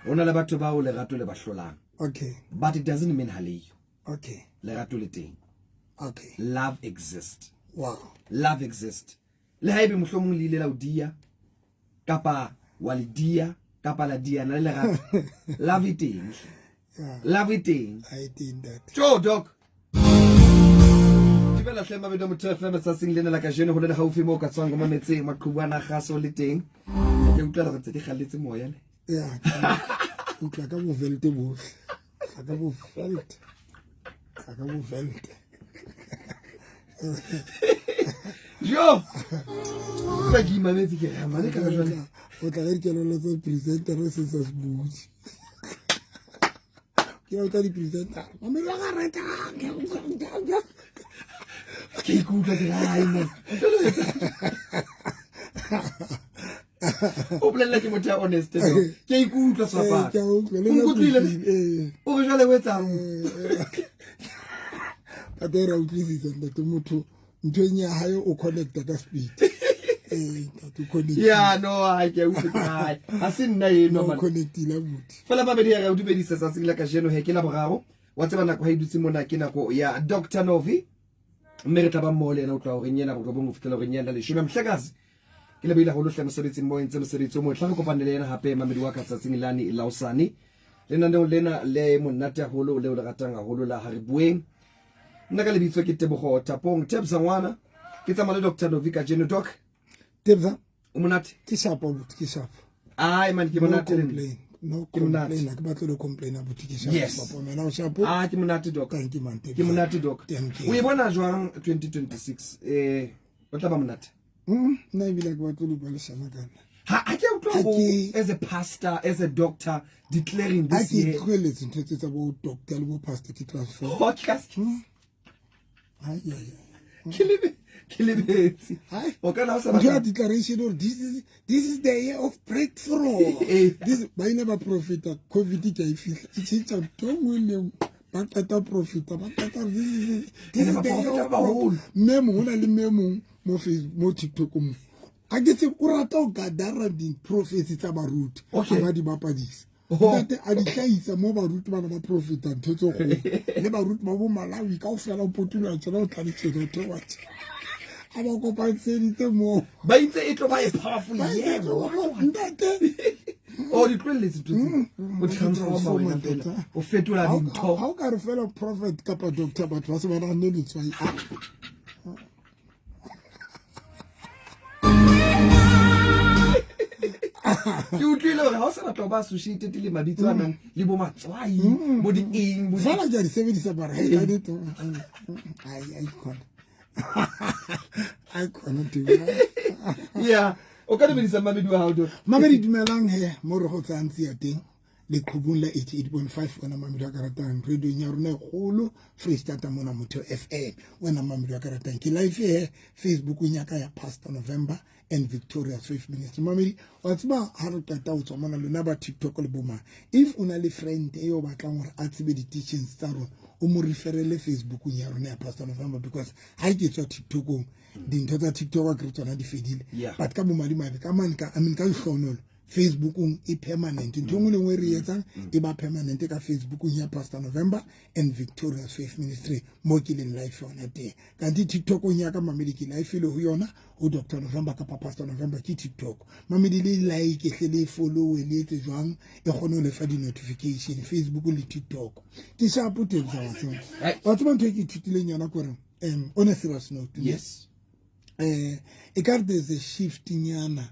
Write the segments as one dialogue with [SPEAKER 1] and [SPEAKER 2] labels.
[SPEAKER 1] Ho na le batho bao lerato le ba hlolang.
[SPEAKER 2] Okay.
[SPEAKER 1] But it doesn't mean ha le yo.
[SPEAKER 2] Okay.
[SPEAKER 1] Lerato le teng.
[SPEAKER 2] Okay.
[SPEAKER 1] Love exists.
[SPEAKER 2] Wow.
[SPEAKER 1] Love exists. Le haebe mohlomong le ile la o dia kapa wa le dia kapa la diana le lerato. Love e teng.
[SPEAKER 2] Yeah.
[SPEAKER 1] Love e teng.
[SPEAKER 2] Ha e teng ntate.
[SPEAKER 1] Tjo doc. Dumela hle Mabedo Motho FM tsatsing lena la kajeno ho le haufi moo ka tswang go mametse maqhubu a naga so le teng. Ke utlwa gore tse di galletse moya ne.
[SPEAKER 2] Ya. Utlwa ka bovelte bohle. Tla ka bovelte. Tla ka bovelte.
[SPEAKER 1] Jo. Ka ke imametse ke re mane ka jwale.
[SPEAKER 2] O tla ka dikelello tsa presenter se sa se butse. Ke utlwa di-presenter. Mamelo ka reta.
[SPEAKER 1] Ke ikutlwa ke re ai mo. O bolela ke motho ya honest no. Ke ikutlwa swapa.
[SPEAKER 2] Ke a utlwa le
[SPEAKER 1] O
[SPEAKER 2] nna
[SPEAKER 1] nkutlwile?
[SPEAKER 2] ke utlwile, ee.
[SPEAKER 1] O re jwale o etsang?
[SPEAKER 2] Tate ra utlwisisa ntate motho nthong ya hae o connecta ka speed. Ee, ntate o connect.
[SPEAKER 1] Ya no, ai ke utlwa ke ai. Ha se nna eno
[SPEAKER 2] No
[SPEAKER 1] man.
[SPEAKER 2] connectile abuti.
[SPEAKER 1] Fela babedi ya re o dumedisa tsatsing la kajeno he ke la boraro. Wa tseba nako ha e dutse mona ke nako ya Dr. Novi. Mme re tla ba mmoho le yena o tloha horeng ena borobong ho fihlela horeng ena leshome. Mhlekazi ke lebohile haholo hle mosebetsing mo entse mosebetsi o motle. Re kopane le yena hape mamedi wa ka tsatsing lane la hosane. Lenaneong lena le monate haholo leo le ratang haholo la ha re bueng. Nna ka lebitso ke Tebogo Tapong Tebza ngwana. Ke tsamaya le Dr. Novi kajeno doc.
[SPEAKER 2] Tebza
[SPEAKER 1] O monate?
[SPEAKER 2] Ke sharp abuti, ke sharp.
[SPEAKER 1] Ai man ke
[SPEAKER 2] No
[SPEAKER 1] monate le nna.
[SPEAKER 2] complain. No
[SPEAKER 1] Ke monate.
[SPEAKER 2] complain. Ha ke batle le complain abuti ke sharp.
[SPEAKER 1] Yes.
[SPEAKER 2] Papa wena o sharp.
[SPEAKER 1] Ah ke monate doc.
[SPEAKER 2] Thank you man.
[SPEAKER 1] Ke monate doc.
[SPEAKER 2] Thank you.
[SPEAKER 1] O e bona jwang 2026? O tla ba monate.
[SPEAKER 2] Nna ebile ha ke batle le bua leshano ka nna.
[SPEAKER 1] Ha ke utlwa
[SPEAKER 2] Ha
[SPEAKER 1] ho
[SPEAKER 2] ke-
[SPEAKER 1] as a pastor, as a doctor declaring
[SPEAKER 2] Ha
[SPEAKER 1] this
[SPEAKER 2] ke
[SPEAKER 1] year.
[SPEAKER 2] tlohelletse ntho tse tsa bo doctor le bo pastor ke transform.
[SPEAKER 1] Podcast.
[SPEAKER 2] Ai ai ai.
[SPEAKER 1] Ke lebe ke lebetse.
[SPEAKER 2] Hai.
[SPEAKER 1] O ka na o sa
[SPEAKER 2] Ntho ya
[SPEAKER 1] batla.
[SPEAKER 2] declaration hore this is the year of breakthrough.
[SPEAKER 1] Ee.
[SPEAKER 2] This ba ile ba profita COVID ke a e fihla. E tjhentjha ntho e nngwe le e nngwe. Ba qeta profita, ba qeta this
[SPEAKER 1] Ene
[SPEAKER 2] is the year
[SPEAKER 1] baprofeta
[SPEAKER 2] of
[SPEAKER 1] ba baholo.
[SPEAKER 2] breakthrough. Mme mong ho na le mme mong mo Facebook mo TikTok mo. Ha ke tsebe o rata ho gadara di-prophecy tsa baruti.
[SPEAKER 1] Okay.
[SPEAKER 2] A ba di bapadisa.
[SPEAKER 1] Oh.
[SPEAKER 2] Ntate a di hlahisa mo baruti bana ba profeta ntho tse kgolo. Le baruti ba bo Malawi kaofela o potoloha tjena o tla le tjena o theoha tjena. A ba kopantshelitse moo.
[SPEAKER 1] Ba itse e tlo ba e powerful
[SPEAKER 2] Ba itse
[SPEAKER 1] year.
[SPEAKER 2] e tlo ba ntate.
[SPEAKER 1] O di tlohelletse ntho tseo. O transforma wena fela. O fetola dintho.
[SPEAKER 2] Ha o ka re fela prophet kapa doctor batho ba se ba nahanne letswai. Ah.
[SPEAKER 1] Ke utlwile hore ha o sa batla ho ba associated le mabitso a nang le bo matswai, bo di eng, bo di
[SPEAKER 2] Fela ke a di sebedisa mara ha e ka nnete. Ai, ai khona. Ai khona teng.
[SPEAKER 1] Yeah. O ka dumedisa mamedi wa hao doc.
[SPEAKER 2] Mamedi dumelang he mo re go tsayang tsia teng leqhubung la 88.5 wena mamedi wa ka ratang radiong ya rona e kgolo Freistata mona Motheo FM wena mamedi wa ka ratang ke live he Facebookong ya ka ya Pastor November and Victoria's Faith Ministry. Mamedi wa tseba ha re qeta ho tswa mona lona ba TikTok le bo mang, if o na le friend e o batlang hore a tsebe di-teachings tsa rona o mo referele Facebookong ya rona ya Pastor November, because ha ke tswa TikTokong dintho tsa TikTok a kere tsona di fedile.
[SPEAKER 1] Yeah.
[SPEAKER 2] But ka bomadimabe ka mane ka, I mean ka lehlohonolo Facebookong e permanent. Ntho e nngwe le nngwe e re etsang e ba permanent ka Facebookong ya Pastor November and Victoria's Faith Ministry mo ke leng live yona teng. Kanti TikTokong ya ka mamedi ke live le ho yona ho Doctor November kapa Pastor November ke TikTok. Mamedi le like hle le follow le etse jwang e kgone ho lefa di-notification Facebook le TikTok. Ke sharp teng tsa wa tseba.
[SPEAKER 1] Right.
[SPEAKER 2] Wa tseba ntho e ke ithutileng yona kore on a serious note, ne?
[SPEAKER 1] Yes.
[SPEAKER 2] E ka re there's a shift nyana,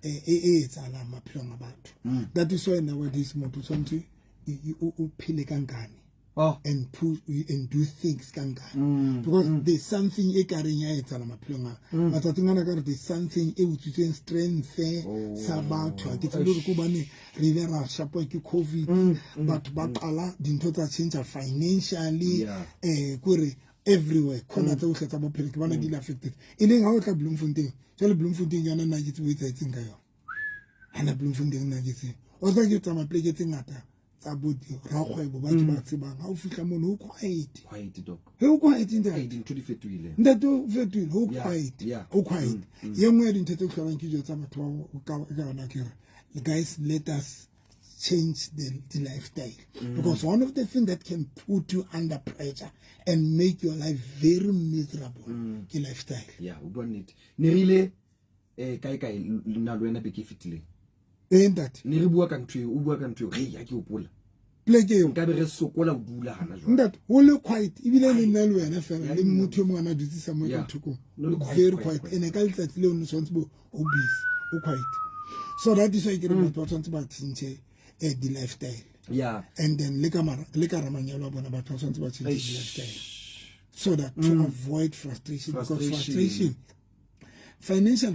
[SPEAKER 2] e etsahalang maphelong a batho. That is why nowadays motho o tshwanetse o phele ka nkane.
[SPEAKER 1] Oh.
[SPEAKER 2] And push and do things ka nkane. Because there's something e ka reng ya etsahala maphelong a. Matsatsing ana ka re there's something e utswitsweng strength
[SPEAKER 1] Oh.
[SPEAKER 2] sa batho. Ha ke tsebe hore ke hobane re ile ra shapwa ke COVID, batho ba qala dintho tsa change financially,
[SPEAKER 1] Yeah.
[SPEAKER 2] kore everywhere khona tse ohle tsa bophelo ke bona di le affected. E leng ha o tla Bloemfontein, jwale Bloemfontein yana nna ke tsebe ho etsahetseng ka yona. Hana Bloemfontein nna ke tsebe. O tla ke tsamaya pleke tse ngata tsa bo rakgwebo ba ke ba tsebang ha o fihla mono ho quiet.
[SPEAKER 1] Quiet doc.
[SPEAKER 2] He o quiet ntate.
[SPEAKER 1] Hey, dintho di fetohile.
[SPEAKER 2] Ntate o fetohile ho quiet.
[SPEAKER 1] Yeah.
[SPEAKER 2] Ho quiet. Ye nngwe ya dintho tse tlholang ke jwetsa batho ba ka ka yona ke re guys let us change the lifestyle because one of the things that can put you under pressure and make your life very miserable ke lifestyle.
[SPEAKER 1] Yeah, o bua nnete. Ne re ile kae kae nna le wena beke e fetileng.
[SPEAKER 2] Ee ntate.
[SPEAKER 1] Ne re bua ka ntho eo, o bua ka ntho eo, re ya ke hopola.
[SPEAKER 2] Pleke eo.
[SPEAKER 1] Nka be re sokola ho dula hana jwale.
[SPEAKER 2] Ntate, ho le quiet ebile le nna le wena fela le motho e mongwe a na dutse sa mo ka thokong.
[SPEAKER 1] No le quiet,
[SPEAKER 2] Very
[SPEAKER 1] quiet,
[SPEAKER 2] quiet.
[SPEAKER 1] quiet.
[SPEAKER 2] Ene ka letsatsi leo ne tshwanetse bo o busy, o quiet. So that is why ke re batho ba tshwanetse ba change di-lifestyle.
[SPEAKER 1] Yeah.
[SPEAKER 2] And then le ka mara le ka ramanyalo a bona batho ba tshwanetse ba change
[SPEAKER 1] Eish.
[SPEAKER 2] di-lifestyle. So that to avoid frustration, because
[SPEAKER 1] Frustration.
[SPEAKER 2] frustration, financial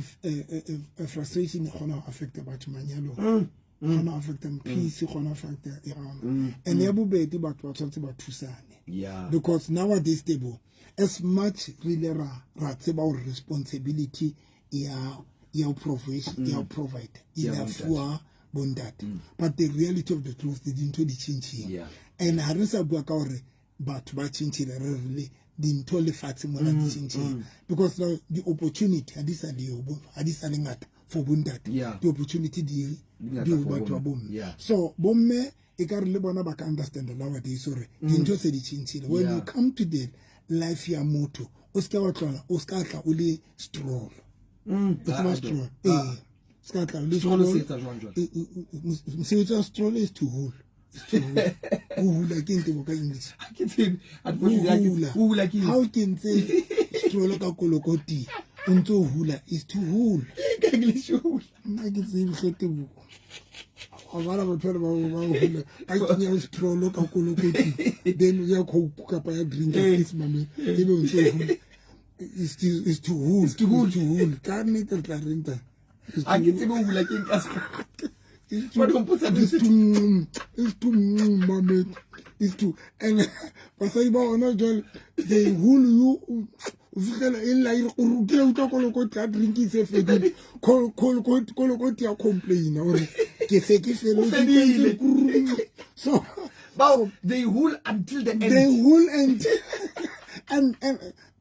[SPEAKER 2] frustration e kgona ho affecta batho manyalong. Kgona ho affecta peace, kgona ho affecta yona. And ya bobedi batho ba tshwanetse ba thusane.
[SPEAKER 1] Yeah.
[SPEAKER 2] Because nowadays tebo as much re ile ra tseba hore responsibility ya ho provide, ya ho provide, e
[SPEAKER 1] Ya
[SPEAKER 2] la
[SPEAKER 1] bontate.
[SPEAKER 2] fuwa bontate. But the reality of the truth, dintho di tjhentjhile.
[SPEAKER 1] Yeah.
[SPEAKER 2] And ha re sa bua ka hore batho ba tjhentjhile, re re le dintho lefatshe mona di tjhentjhile. Because now the opportunity ha di sa le yo, ha di sa le ngata for bontate.
[SPEAKER 1] Yeah.
[SPEAKER 2] The opportunity di
[SPEAKER 1] Di ngata
[SPEAKER 2] di
[SPEAKER 1] for
[SPEAKER 2] batho ba
[SPEAKER 1] bomme.
[SPEAKER 2] bomme.
[SPEAKER 1] Yeah.
[SPEAKER 2] So bomme e ka re le bona ba ka understand nowadays hore dintho se di tjhentjhile. When
[SPEAKER 1] Yeah.
[SPEAKER 2] you come to the life ya motho, o ska wa tlola, o ska tla o le stroll. O tseba
[SPEAKER 1] Ah,
[SPEAKER 2] stroll?
[SPEAKER 1] ah.
[SPEAKER 2] Ee. Ska tla o le
[SPEAKER 1] Stroll se
[SPEAKER 2] stroll.
[SPEAKER 1] etsa jwang jwale?
[SPEAKER 2] Mosebetsi wa stroll is to hold. Is to hold. O hula ke eng tebo ka English?
[SPEAKER 1] Ha ke tsebe. Unfortunately, ha ke
[SPEAKER 2] O hula.
[SPEAKER 1] tsebe. O hula ke eng?
[SPEAKER 2] Ha o kentse stroll ka kolokoti, o ntso o hula, is to hold.
[SPEAKER 1] Ka English o hula.
[SPEAKER 2] Nna ke tsebe hle tebo. Wa bona batho ba ba hula. Ba kenya stroll ka kolokoti, then ya coke kapa ya drink ya
[SPEAKER 1] Eh.
[SPEAKER 2] se mame, ebe o ntso o hula. Is to hold.
[SPEAKER 1] Is to hold.
[SPEAKER 2] Is to hold. Ka nnete re tla reng ta? Is to
[SPEAKER 1] Ha ke tsebe ho hula ke eng ka sekgowa.
[SPEAKER 2] It's
[SPEAKER 1] Ba di mpotsa
[SPEAKER 2] it's
[SPEAKER 1] ntho
[SPEAKER 2] too, it's too, mame. It's too, and basadi ba hona jwale, they hold you, o fihlela e lla e re, o rutile utlwa kolokoti ya drink e se fedile. Kolokoti ya complain hore ke se ke
[SPEAKER 1] O fedile.
[SPEAKER 2] fedile. So,
[SPEAKER 1] Bao, they hold until the end.
[SPEAKER 2] They hold and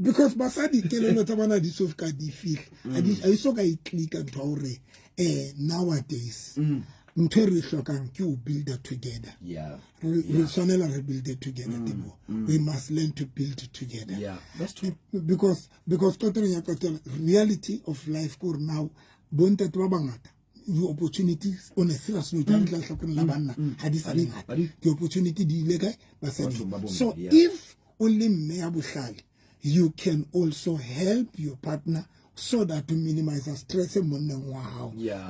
[SPEAKER 2] because basadi kelello tsa bona di so fika di fihla. Ha di, ha e so ka e click-a ntho ya hore, nowadays, ntho e re e hlokang ke ho build up together.
[SPEAKER 1] Yeah.
[SPEAKER 2] Re tshwanela re build it together, Tebo. We must learn to build together.
[SPEAKER 1] Yeah, that's true.
[SPEAKER 2] Because qetellong ya qetelo, reality of life ke hore now bontate ba bangata the opportunities on a serious note, ha re tla hlakoreng la banna, ha di sa le ngata.
[SPEAKER 1] Ha di.
[SPEAKER 2] The opportunity di ile kae? Basading.
[SPEAKER 1] Bathong ba bomme,
[SPEAKER 2] So
[SPEAKER 1] yeah.
[SPEAKER 2] if o le mme ya bohlale, you can also help your partner so that to minimize the stress monneng wa hao.
[SPEAKER 1] Yeah.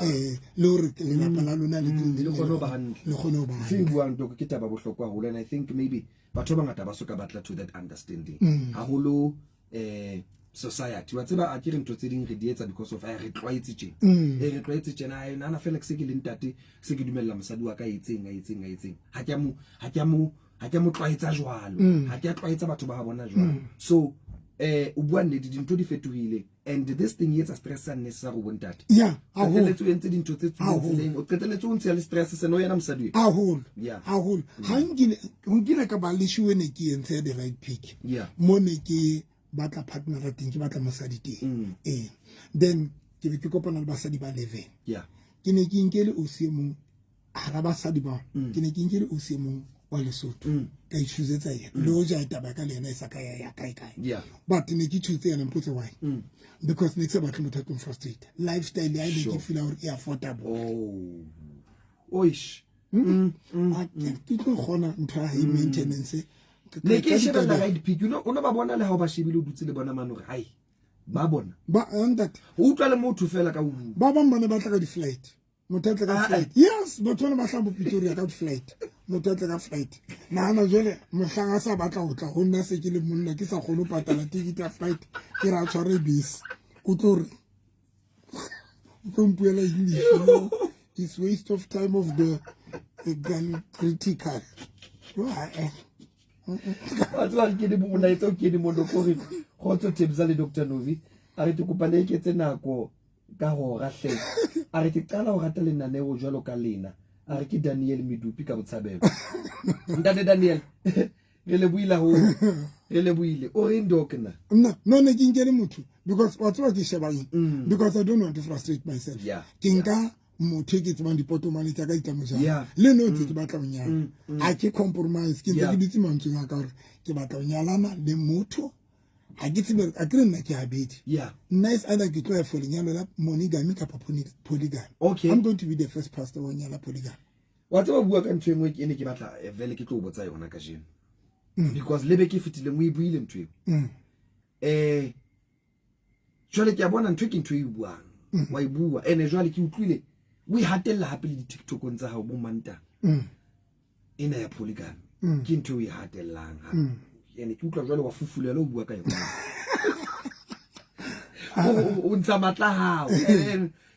[SPEAKER 2] Le hore lelapa la lona le
[SPEAKER 1] Le kgone ho ba hantle.
[SPEAKER 2] le kgone ho ba
[SPEAKER 1] Se
[SPEAKER 2] hantle.
[SPEAKER 1] buang Doc, ke taba bohlokwa haholo, and I think maybe batho ba bangata ba soka batla to that understanding. Haholo, society. Wa tseba a ke re ntho tse ding re di etsa because of, re tlwaetse tjena. Re tlwaetse tjena, nna fela ke se ke le ntate, se ke dumella mosadi wa ka a etseng, a etseng, a etseng. Ha ke a mo, ha ke a mo, ha ke a mo tlwaetsa jwalo. Ha ke a tlwaetsa batho ba bona jwalo. So, o bua nnete, dintho di fetohile, and this thing e etsa stress sa unnecessary ho bontate.
[SPEAKER 2] Yeah, haholo.
[SPEAKER 1] Qetelletse o entse dintho tse tswileng
[SPEAKER 2] Haholo.
[SPEAKER 1] tseleng, o qetelletse o ntsha le stress seno yena mosadi eo.
[SPEAKER 2] Haholo.
[SPEAKER 1] Yeah.
[SPEAKER 2] Haholo. Ha nkile ka ba le shoe ne ke entse the right pick.
[SPEAKER 1] Yeah.
[SPEAKER 2] Mo ne ke batla partner teng, ke batla mosadi teng. Then ke be ke kopana le basadi ba 11.
[SPEAKER 1] Yeah.
[SPEAKER 2] Ke ne ke nkele o se mong hara basadi bao. Ke ne ke nkele o se mong wa Lesotho. Ka ichoosetsa yena. Le hoja taba ka le yena e sa ka ya ya kae kae.
[SPEAKER 1] Yeah.
[SPEAKER 2] But ne ke choose yena, mpotse why. Because ne ke sa batle motho a tlo frustrate. Lifestyle ya hae ne ke
[SPEAKER 1] Sure.
[SPEAKER 2] feel hore e affordable.
[SPEAKER 1] Oh. Oish.
[SPEAKER 2] Ha ke tlo kgona ntho ya high maintenance.
[SPEAKER 1] Ne ke
[SPEAKER 2] Ka
[SPEAKER 1] shebella
[SPEAKER 2] ditaba-
[SPEAKER 1] right pick. You know, o no ba bona le ha o ba shebile o dutse le bona mane hore, hai, ba bona.
[SPEAKER 2] Ba, ntate.
[SPEAKER 1] O utlwa le motho fela ka ho bua.
[SPEAKER 2] Ba bang ba ne ba tla ka di-flight. Motho a tla ka
[SPEAKER 1] Ah,
[SPEAKER 2] flight. Yes, batho bana ba hlaha bo Pretoria ka di-flight. Motho a tla ka flight. Nahana jwale mohlang a sa batla ho tla ho nna se ke le monna, ke sa kgone ho patala ticket ya flight, ke re a tshware bese. O tlo re, o tlo mpuela English, you know. It's waste of time of the gun critical. Yo, ha, eh.
[SPEAKER 1] Wa tseba re kene mo molaetsa o kene mo loko re Kgotso Thebza le Doctor Novi. A re ke kopa le eketse nako ka hora hle. A re ke qala ho rata lenaneo jwalo ka lena. A re ke Daniel Medupi ka botshabelo. Ntate Daniel, re lebohile ho re lebohile. O reng doc na?
[SPEAKER 2] Nna no ne ke nkele motho because wa tseba ke sheba eng mm. because I don't want to frustrate myself. Ke nka motho e ke tsebang dipotomane tsa ka di tla mo jang le no tse ke batla ho nyala mm, mm. a ke compromise ke ntse ke dutse mantsweng a ka gore ke batla ho nyalana le motho ga ke tsebe a kere nna ke abedi nna is either ke tlo ya for lenyalo la monogamy kapa polygamy
[SPEAKER 1] okay.
[SPEAKER 2] I'm going to be the first pastor wa nyala polygamy
[SPEAKER 1] wa tseba bua ka ntho e nngwe ke ne ke batla eh, vele ke tlo botsa yona ka jeno mm. because le be ke fetileng o e buile ntho eo mm. eh jwale ke a bona ntho e ke ntho e buang mm. wa e bua ene jwale ke utlwile o e hatella hape le di-tiktokong tsa gago bo manta mm. ena ya polygamy mm. ke ntho e o e hatellang gape mm. ene ke utlwa jwale wa fufulela o bua ka yona o ntsha matla gago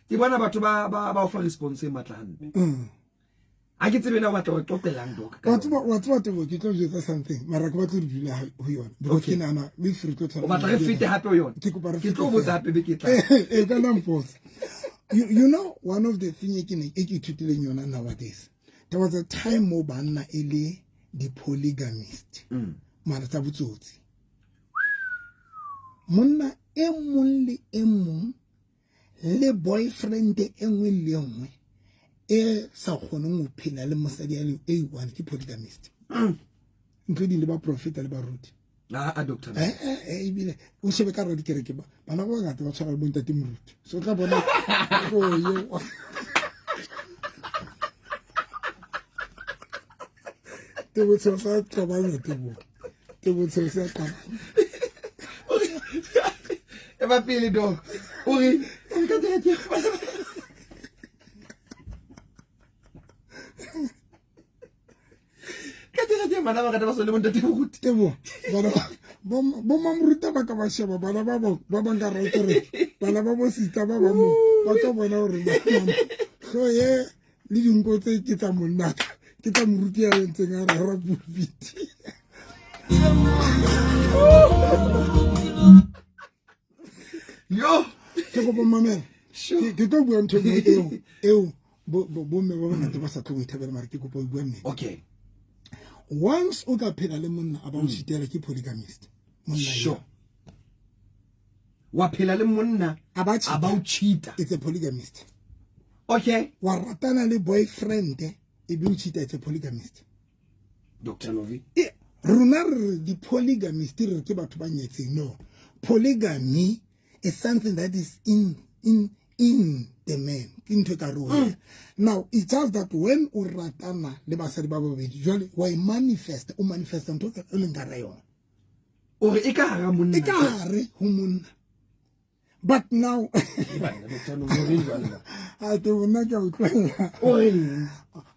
[SPEAKER 1] ke bona batho ba o fa response e matla gampe mm. a ke tsebe na o batla gore qoqelang doc
[SPEAKER 2] wa tseba wa tseba tebo ke tlo jetsa something mara ke batla re dula ho yona because ke nana we free tlo
[SPEAKER 1] o batla re fete hape ho yona
[SPEAKER 2] ke kopa re
[SPEAKER 1] ke tlo botsa hape be ke tla
[SPEAKER 2] e ka nna mpotsa you know one of the thing e ke ne e ke ithutileng yona nowadays there was a time mo banna e le di polygamist mm. mara tsa botsotsi monna e mong le e mong le boyfriend e nngwe le e nngwe e sa kgoneng go phela le mosadi ya e one ke polygamist mm. including le baprofeta le baruti
[SPEAKER 1] ah, ah, doctor
[SPEAKER 2] eh, eh, eh, ebile o shebe ka radikereke ba bana ba bangata ba tshwana le bontate moruti so o tla bona tloyo tebotsho sa qabanya tebo tebotsho sa qabanya
[SPEAKER 1] e ba pele dog o re ka dira ke bana ba rata ba sone bontate moruti
[SPEAKER 2] tebo bana bo mamoruta ba ka ba sheba bana ba ba bang ka rakereke bana ba bo sita ba ba mo ba tlo bona gore hlo ye le dinko tse ke tsa monnaka ke tsa moruti ya entseng a rera pulpiti
[SPEAKER 1] yo
[SPEAKER 2] ke kopa mamela ke tlo bua ntho e eo eo bomme ba bangata ba sa tlo go ithabela mare ke kopa o bua nnete
[SPEAKER 1] okay
[SPEAKER 2] once o ka phela le monna a ba o šitela ke polygamist monna
[SPEAKER 1] sure wa phela le monna
[SPEAKER 2] a ba
[SPEAKER 1] a ba o cheata
[SPEAKER 2] it's a polygamist
[SPEAKER 1] okay
[SPEAKER 2] wa ratana le boyfriend e be o cheata it's a polygamist
[SPEAKER 1] Dr Novi
[SPEAKER 2] e rona re di polygamist re ke batho ba nyetseng no polygamy is something that is in in in the man ke ntho e ka rona mm. now it's just that when o ratana le basadi ba babedi jwale wa e manifest o manifesta ntho e leng ka ra yona
[SPEAKER 1] o re e ka hara monna
[SPEAKER 2] e ka hare ho monna but now a te bona ke a utlwela
[SPEAKER 1] o reng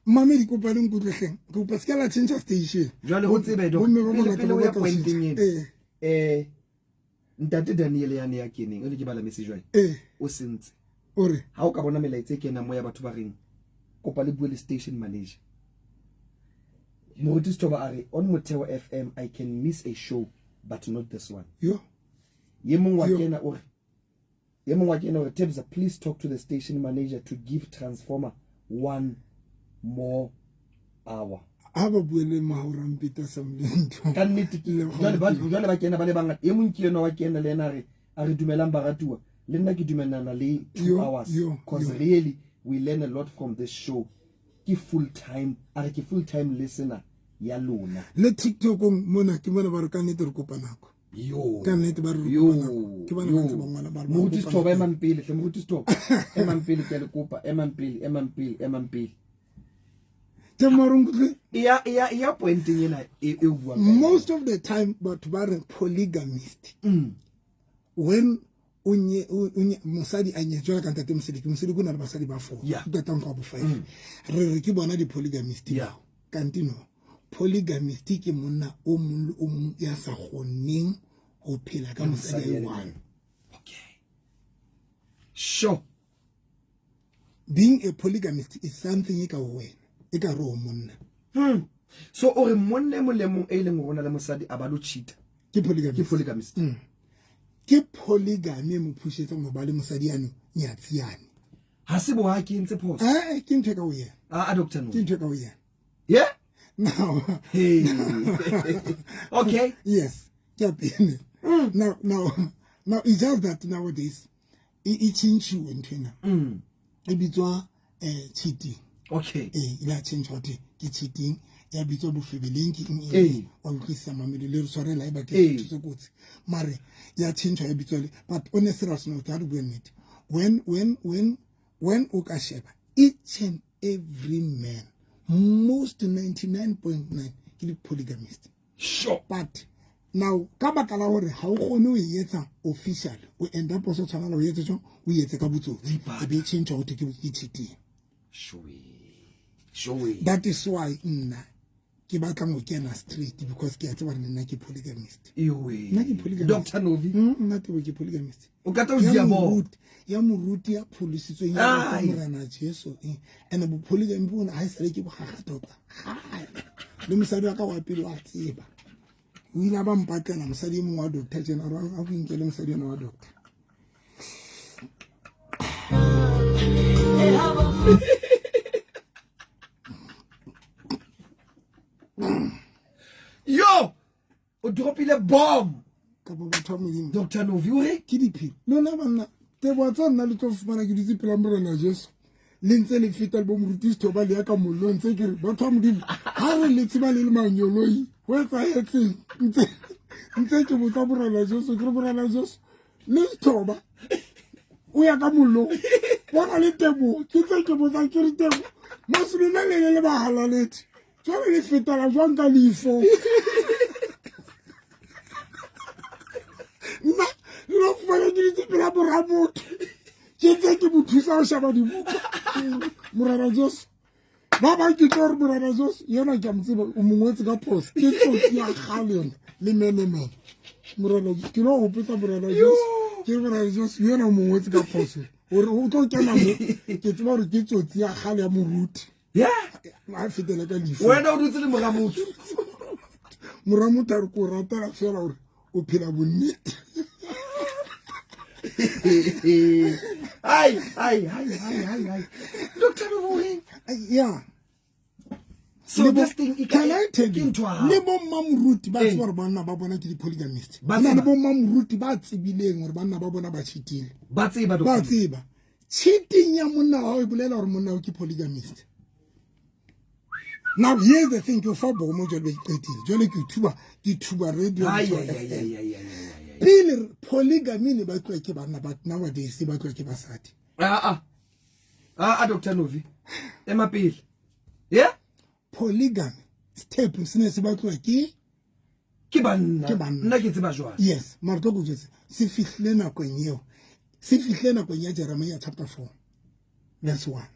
[SPEAKER 2] mamedi kopa le nkutlwetleng ke kopa se ka la change station
[SPEAKER 1] jwale ho tsebe do
[SPEAKER 2] bomme ba bangata
[SPEAKER 1] pele
[SPEAKER 2] ba
[SPEAKER 1] o ya
[SPEAKER 2] batla ho
[SPEAKER 1] pointeng
[SPEAKER 2] change.
[SPEAKER 1] ena
[SPEAKER 2] ee
[SPEAKER 1] eh ntate Daniel yane ya keneng o ne ke bala message jwale
[SPEAKER 2] ee
[SPEAKER 1] o sentse
[SPEAKER 2] o re
[SPEAKER 1] ha o ka bona melaetsa e kenang mo ya batho ba reng kopa le bue le station manager moruti Sethoba a re on Motheo FM I can miss a show but not this one
[SPEAKER 2] yo
[SPEAKER 1] ye mongwe wa
[SPEAKER 2] Yo.
[SPEAKER 1] kena o re ye mongwe wa kena o re Tebza please talk to the station manager to give transformer one more hour
[SPEAKER 2] ha ba bue le mahorampeta sa molentho
[SPEAKER 1] ka nnete ke jwale ba jwale ba kena ba le bangata e mong ke enwa wa kena le ena a re a re dumelang baratuwa le nna ke dumelana le two
[SPEAKER 2] Yo,
[SPEAKER 1] hours
[SPEAKER 2] yo,
[SPEAKER 1] cause
[SPEAKER 2] yo.
[SPEAKER 1] really we learn a lot from this show ke full time a re ke full time listener ya lona
[SPEAKER 2] le tiktokong mona ke mona ba re ka nnete re kopa nako
[SPEAKER 1] yo
[SPEAKER 2] ka nnete ba re re
[SPEAKER 1] yo
[SPEAKER 2] kopa nako ke bana ba ntse ba ngwala ba re ba
[SPEAKER 1] moruti
[SPEAKER 2] kopa
[SPEAKER 1] Sethoba
[SPEAKER 2] nako.
[SPEAKER 1] emang pele hle moruti Sethoba emang pele ke a le kopa emang pele emang pele emang pele
[SPEAKER 2] Ke mara nkutlwe
[SPEAKER 1] ya ya ya pointeng ena e e o buang ka yona.
[SPEAKER 2] most of the time batho ba re polygamist
[SPEAKER 1] Mm.
[SPEAKER 2] when o nye o nye mosadi a nyetswe jwalo ka ntate Moseleke Moseleke o na le basadi ba four
[SPEAKER 1] Yeah.
[SPEAKER 2] o qetang go ya bo five re re ke bona di-polygamist
[SPEAKER 1] Yeah.
[SPEAKER 2] bao kante no polygamist ke monna o mong le o mong ya sa kgoneng ho phela ka mosadi a
[SPEAKER 1] mosadi a le
[SPEAKER 2] one
[SPEAKER 1] okay sure
[SPEAKER 2] being a polygamist is something e ka ho wena e ka re ho monna
[SPEAKER 1] hmm. so o re monna e mong le mong e leng gore o na le mosadi a ba lo cheata
[SPEAKER 2] ke polygamist
[SPEAKER 1] ke polygamist
[SPEAKER 2] ke polygamy e mo phusetsang ho ba le mosadi yane nyatsi yane
[SPEAKER 1] Ha se bo ha ke entse phoso.
[SPEAKER 2] Eh, ke ntho e ka ho yena.
[SPEAKER 1] A a doctor no.
[SPEAKER 2] Ke ntho e ka ho yena.
[SPEAKER 1] Yeah?
[SPEAKER 2] Now.
[SPEAKER 1] Hey. Okay.
[SPEAKER 2] Yes. Ke pele. Mm. Now it's just that nowadays e tšhentšhiwe ntho ena. Mm. E bitswa cheating.
[SPEAKER 1] Okay.
[SPEAKER 2] Eh, ile a tšhentšha gotwe ke cheating ya bitswa bofebeleng ke eng eng wa utlwisisa mamelo le re tshwarela e ba ke setho se kotsi mare ya tšhentšhwa ya bitswa le but on a serious note ha re bue nnete when o ka sheba each and every man most 99.9 ke di-polygamist.
[SPEAKER 1] Sure.
[SPEAKER 2] But now ka baka la hore ha o kgone ho e etsa official o end up o so tshwanela ho etse jwang o etse ka botsotsi e be change ho ke cheating.
[SPEAKER 1] Sure.
[SPEAKER 2] That is why nna ke batlang ho kena straight because ke a tseba le nna ke polygamist.
[SPEAKER 1] Nna ke polygamist. Dr. Novi.
[SPEAKER 2] Nna tebo ke polygamist.
[SPEAKER 1] O ka tla o dia bo.
[SPEAKER 2] Ya moruti ya pholositsweng ya Morena Jesu. Ene bo polygamy bona ha e sale ke bogagatopa. Le mosadi wa ka wa pele wa tseba. O ile a ba mpatlela mosadi e mongwe wa doctor tjena a re a go inkele mosadi ena wa doctor.
[SPEAKER 1] Yo! O dropile bomb.
[SPEAKER 2] Kapa batho ba Modimo.
[SPEAKER 1] Dr. Novi o re
[SPEAKER 2] ke diphiri. Lona banna teboa tsa nna le tlo fumana ke dutse pela Morena Jesu. Le ntse le feta le bo moruti Sethoba le ya ka mollong ntse ke re batho ba Modimo ha re le tseba le le manyoloi ho etsahetseng ntse ke botsa Morena Jesu ke re Morena Jesu le Sethoba o ya ka mollong bona le teboho ke tse ke botsang ke re teboho masolona le le le bahalaledi jwale le fetela jwang ka leifo nna le lo fumana ke ditse pela mora motho ke ntse ke mo thusa ho sheba dibuka Morena Jesu ba bang ke tlo re Morena Jesu yena ke a mo tseba o mo ngwetse ka phoso ke tsotsi ya kgale yona le menemene Morena ke lo hopotsa Morena Jesu ke Morena Jesu yena o mo ngwetse ka phoso gore o tlo kena mo ke tseba gore ke tsotsi ya kgale ya moruti a fetela ka lefu
[SPEAKER 1] wena o dutse le mora motho
[SPEAKER 2] mora motho a re ko ratela fela gore o phela bonnete
[SPEAKER 1] ai ai ai ai ai ai Dr. Novohe
[SPEAKER 2] yeah.
[SPEAKER 1] So this thing
[SPEAKER 2] can I tell you le bo mmamoruti ba tseba gore banna ba bona ke di-polygamist ba na le bo mmamoruti ba tsebileng gore banna ba bona ba cheatile
[SPEAKER 1] ba tseba
[SPEAKER 2] ba tseba cheating ya monna wa e bolela gore monna o ke polygamist. Now here's the thing, ke fa bomo jwale ke qetile jwale ke thuba radio pele polygamy ne ba tloa ke banna but nowadays ba tloa ke basadi.
[SPEAKER 1] A Dr. Novi ema pele. Yeah,
[SPEAKER 2] polygamy step se ne se batloa ke
[SPEAKER 1] banna nna ke tseba jwang.
[SPEAKER 2] Yes, mara tlo go jwetsa se fihlile nakong eo se fihlile nakong ya Jeremiah chapter 4 verse 1.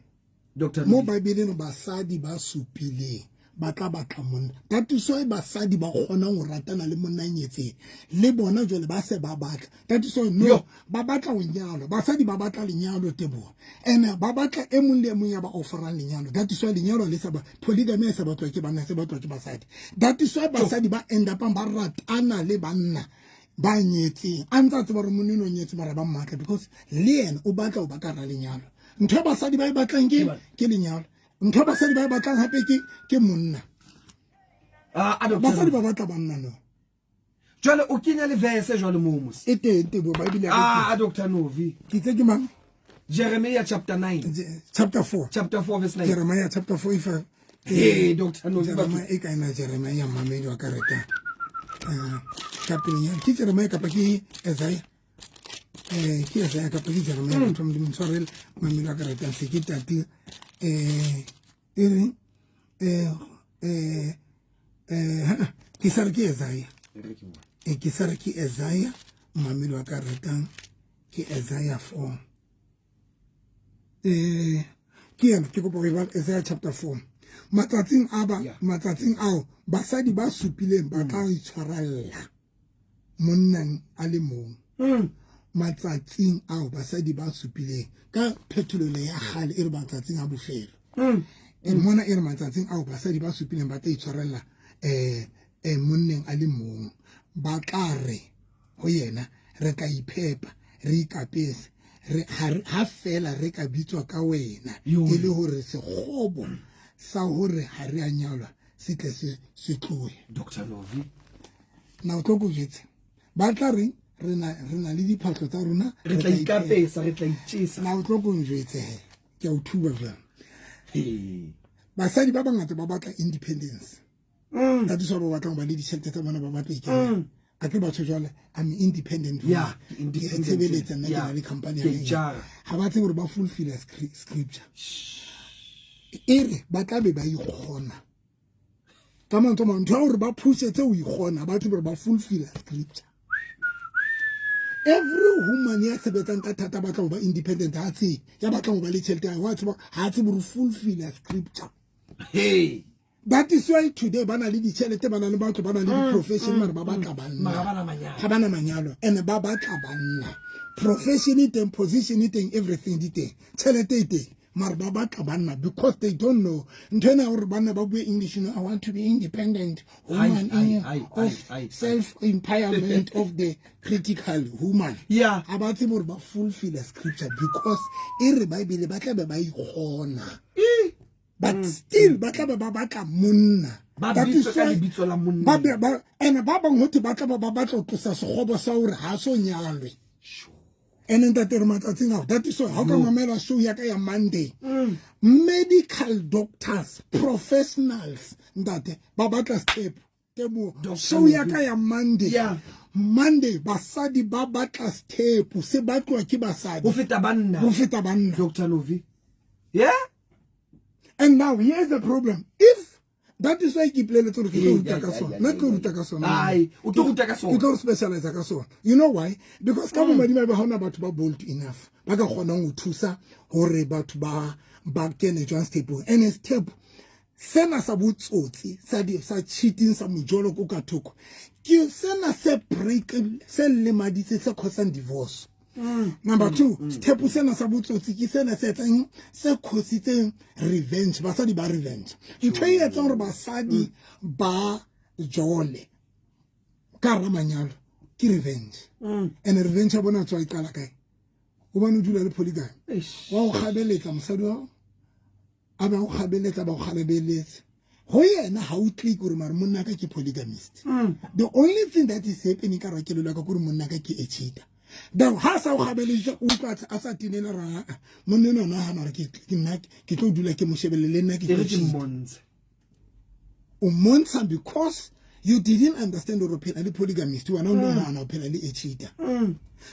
[SPEAKER 1] Dr.
[SPEAKER 2] Mo Bibeleng basadi ba supileng ba tla batla monna. That is why basadi ba kgonang ho ratana le monna nyetseng le bona jwale ba se ba batla. That is why no ba batla ho nyalwa. Basadi ba batla lenyalo teboho. And ba batla e mong le e mong ya ba offerang lenyalo. That is why lenyalo le sa ba polygamy e sa batlwa ke banna se batlwa ke basadi. That is why basadi ba end up ba ratana le banna ba nyetseng. A ntse a tseba hore monna o nyetse mara ba mmatla because le yena o batla ho ba ka ra lenyalo. Ntho basadi ba e batlang ke lenyalo. Ntho basadi ba e batlang hape ke monna. Basadi ba batla banna no.
[SPEAKER 1] Jwale o kenya le verse jwale mo mos.
[SPEAKER 2] E teng tebo Bible ya.
[SPEAKER 1] Dr. Novi.
[SPEAKER 2] Ke tse ke mang?
[SPEAKER 1] Jeremiah chapter 9.
[SPEAKER 2] Chapter 4.
[SPEAKER 1] Chapter 4 verse 9.
[SPEAKER 2] Jeremiah chapter 4 if
[SPEAKER 1] hey Dr. Novi
[SPEAKER 2] Jeremiah e kaena Jeremiah mamedi wa ka reta. Chapter ke Jeremiah kapa ke Isaiah. Ke Isaiah kapa ke Jeremiah batho Modimo tshwarele mamedi wa ka reta se ke tati ke sa re ke Isaiah. Ke sa re ke Isaiah mamedi wa ka ratang ke Isaiah 4. Ke yena ke kopa ho e bala Isaiah chapter 4. Matsatsing ao basadi ba supileng ba tla itshwarella monnang a le mong. Matsatsing ao basadi ba supileng ka phetolelo ya kgale e re matsatsing a bofelo. E mona e re matsatsing ao basadi ba supileng ba tla itshwarella monneng a le mong. Ba tla re ho yena re tla iphepa re ikapese Re ha fela re ka bitswa ka wena e le hore sekgobo sa hore ha re a nyalwa se tle se tlohe.
[SPEAKER 1] Dr. Novi.
[SPEAKER 2] Na o tlo ko jwetse? Ba tla reng re na le diphahlo tsa rona,
[SPEAKER 1] re tla ikapesa, re tla itjesa.
[SPEAKER 2] Na o tlo ko njwetse he? Ke a o thuba jwang. Basadi ba bangata ba batla independence. That is why ba batlang ba le ditjhelete tsa bona, ba batla ikemela. A ke batho jwale, I'm independent.
[SPEAKER 1] Yeah,
[SPEAKER 2] independent. Ke tshebeletsa nna, ke na le company ya ka. Ha ba tsebe hore ba fulfill scripture. E re ba tla be ba ikgona. Ka mantswe a mang, ntho ya hore ba phusetse ho ikgona, ba tsebe hore ba fulfill scripture. Every woman ya sebetsang ka thata batla ho ba independent, ha tsebe. Ya batlang ho ba le tjhelete ya hae, wa tseba, ha tsebe hore fulfill scripture.
[SPEAKER 1] Hey.
[SPEAKER 2] That is why today ba na le ditjhelete, ba na le batho, ba na le di-profession, mara ba batla banna. Ha ba na manyalo, and ba batla banna. Profession e teng, position e teng, everything di teng. Tjhelete e teng, mara ba batla banna because they don't know. Ntho ena ya hore banna ba bue English, you know, I want to be independent woman of self-empowerment of the critical woman.
[SPEAKER 1] Yeah.
[SPEAKER 2] Ha ba tsebe hore ba fulfill scripture because e re Bible ba tla be ba ikgona. But still ba tla be ba batla monna.
[SPEAKER 1] Ba bitswe ka lebitso la monna.
[SPEAKER 2] Ba be ba, and ba bang ho thwe ba tla ba ba batla ho tlosa sekgobo sa hore ha so nyalwe. And ntate re matsatsing ao, that is why ha o ka mamela show ya ka ya Monday. Medical doctors, professionals, ntate, ba batla step. Teboho, show ya ka ya Monday.
[SPEAKER 1] Yeah.
[SPEAKER 2] Monday basadi ba batla step, se batlwa ke basadi.
[SPEAKER 1] Ho feta banna.
[SPEAKER 2] Ho feta banna.
[SPEAKER 1] Dr. Novi. Yeah.
[SPEAKER 2] And now here's the problem. If that is why ke ipoleletse hore ke tlo ruta ka sona. Nna ke tlo ruta ka sona.
[SPEAKER 1] Ai, o tlo ruta ka sona.
[SPEAKER 2] Ke tlo specialize ka sona. You know why? Because ka bomadimabe ha hona batho ba bold enough ba ka kgonang ho thusa hore batho ba kene jwang stepong. And step sena sa botsotsi, sa cheating, sa mojolo ko ka thoko, ke sena se break, se lemaditse, se causang divorce. Number 2, step sena sa botsotsi ke sena se etsang, se causitseng revenge, basadi ba revenge. Ntho e etsang hore basadi ba jole ka hara manyalo ke revenge. And revenge ya bona tswa e qala kae? Hobane o dula le polygamy. Wa o kgabeletsa mosadi wa hao, a ba o kgabeletsa, ba o kgalebeletse. Ho yena ha o click hore mare monna ka ke polygamist. The only thing that is happening ka rakelelo ya ka ke hore monna ka ke a cheater. Then ha sa o kgabeleditse, o utlwa a sa tenela ra, a, monna enwa o nahana hore ke nna ke tlo dula ke mo shebelle le nna ke
[SPEAKER 1] E re
[SPEAKER 2] tlo
[SPEAKER 1] ke
[SPEAKER 2] cheat.
[SPEAKER 1] mmontshe.
[SPEAKER 2] O mmontsha because you didn't understand hore o phela le polygamist, wena o nahana o phela le a cheater.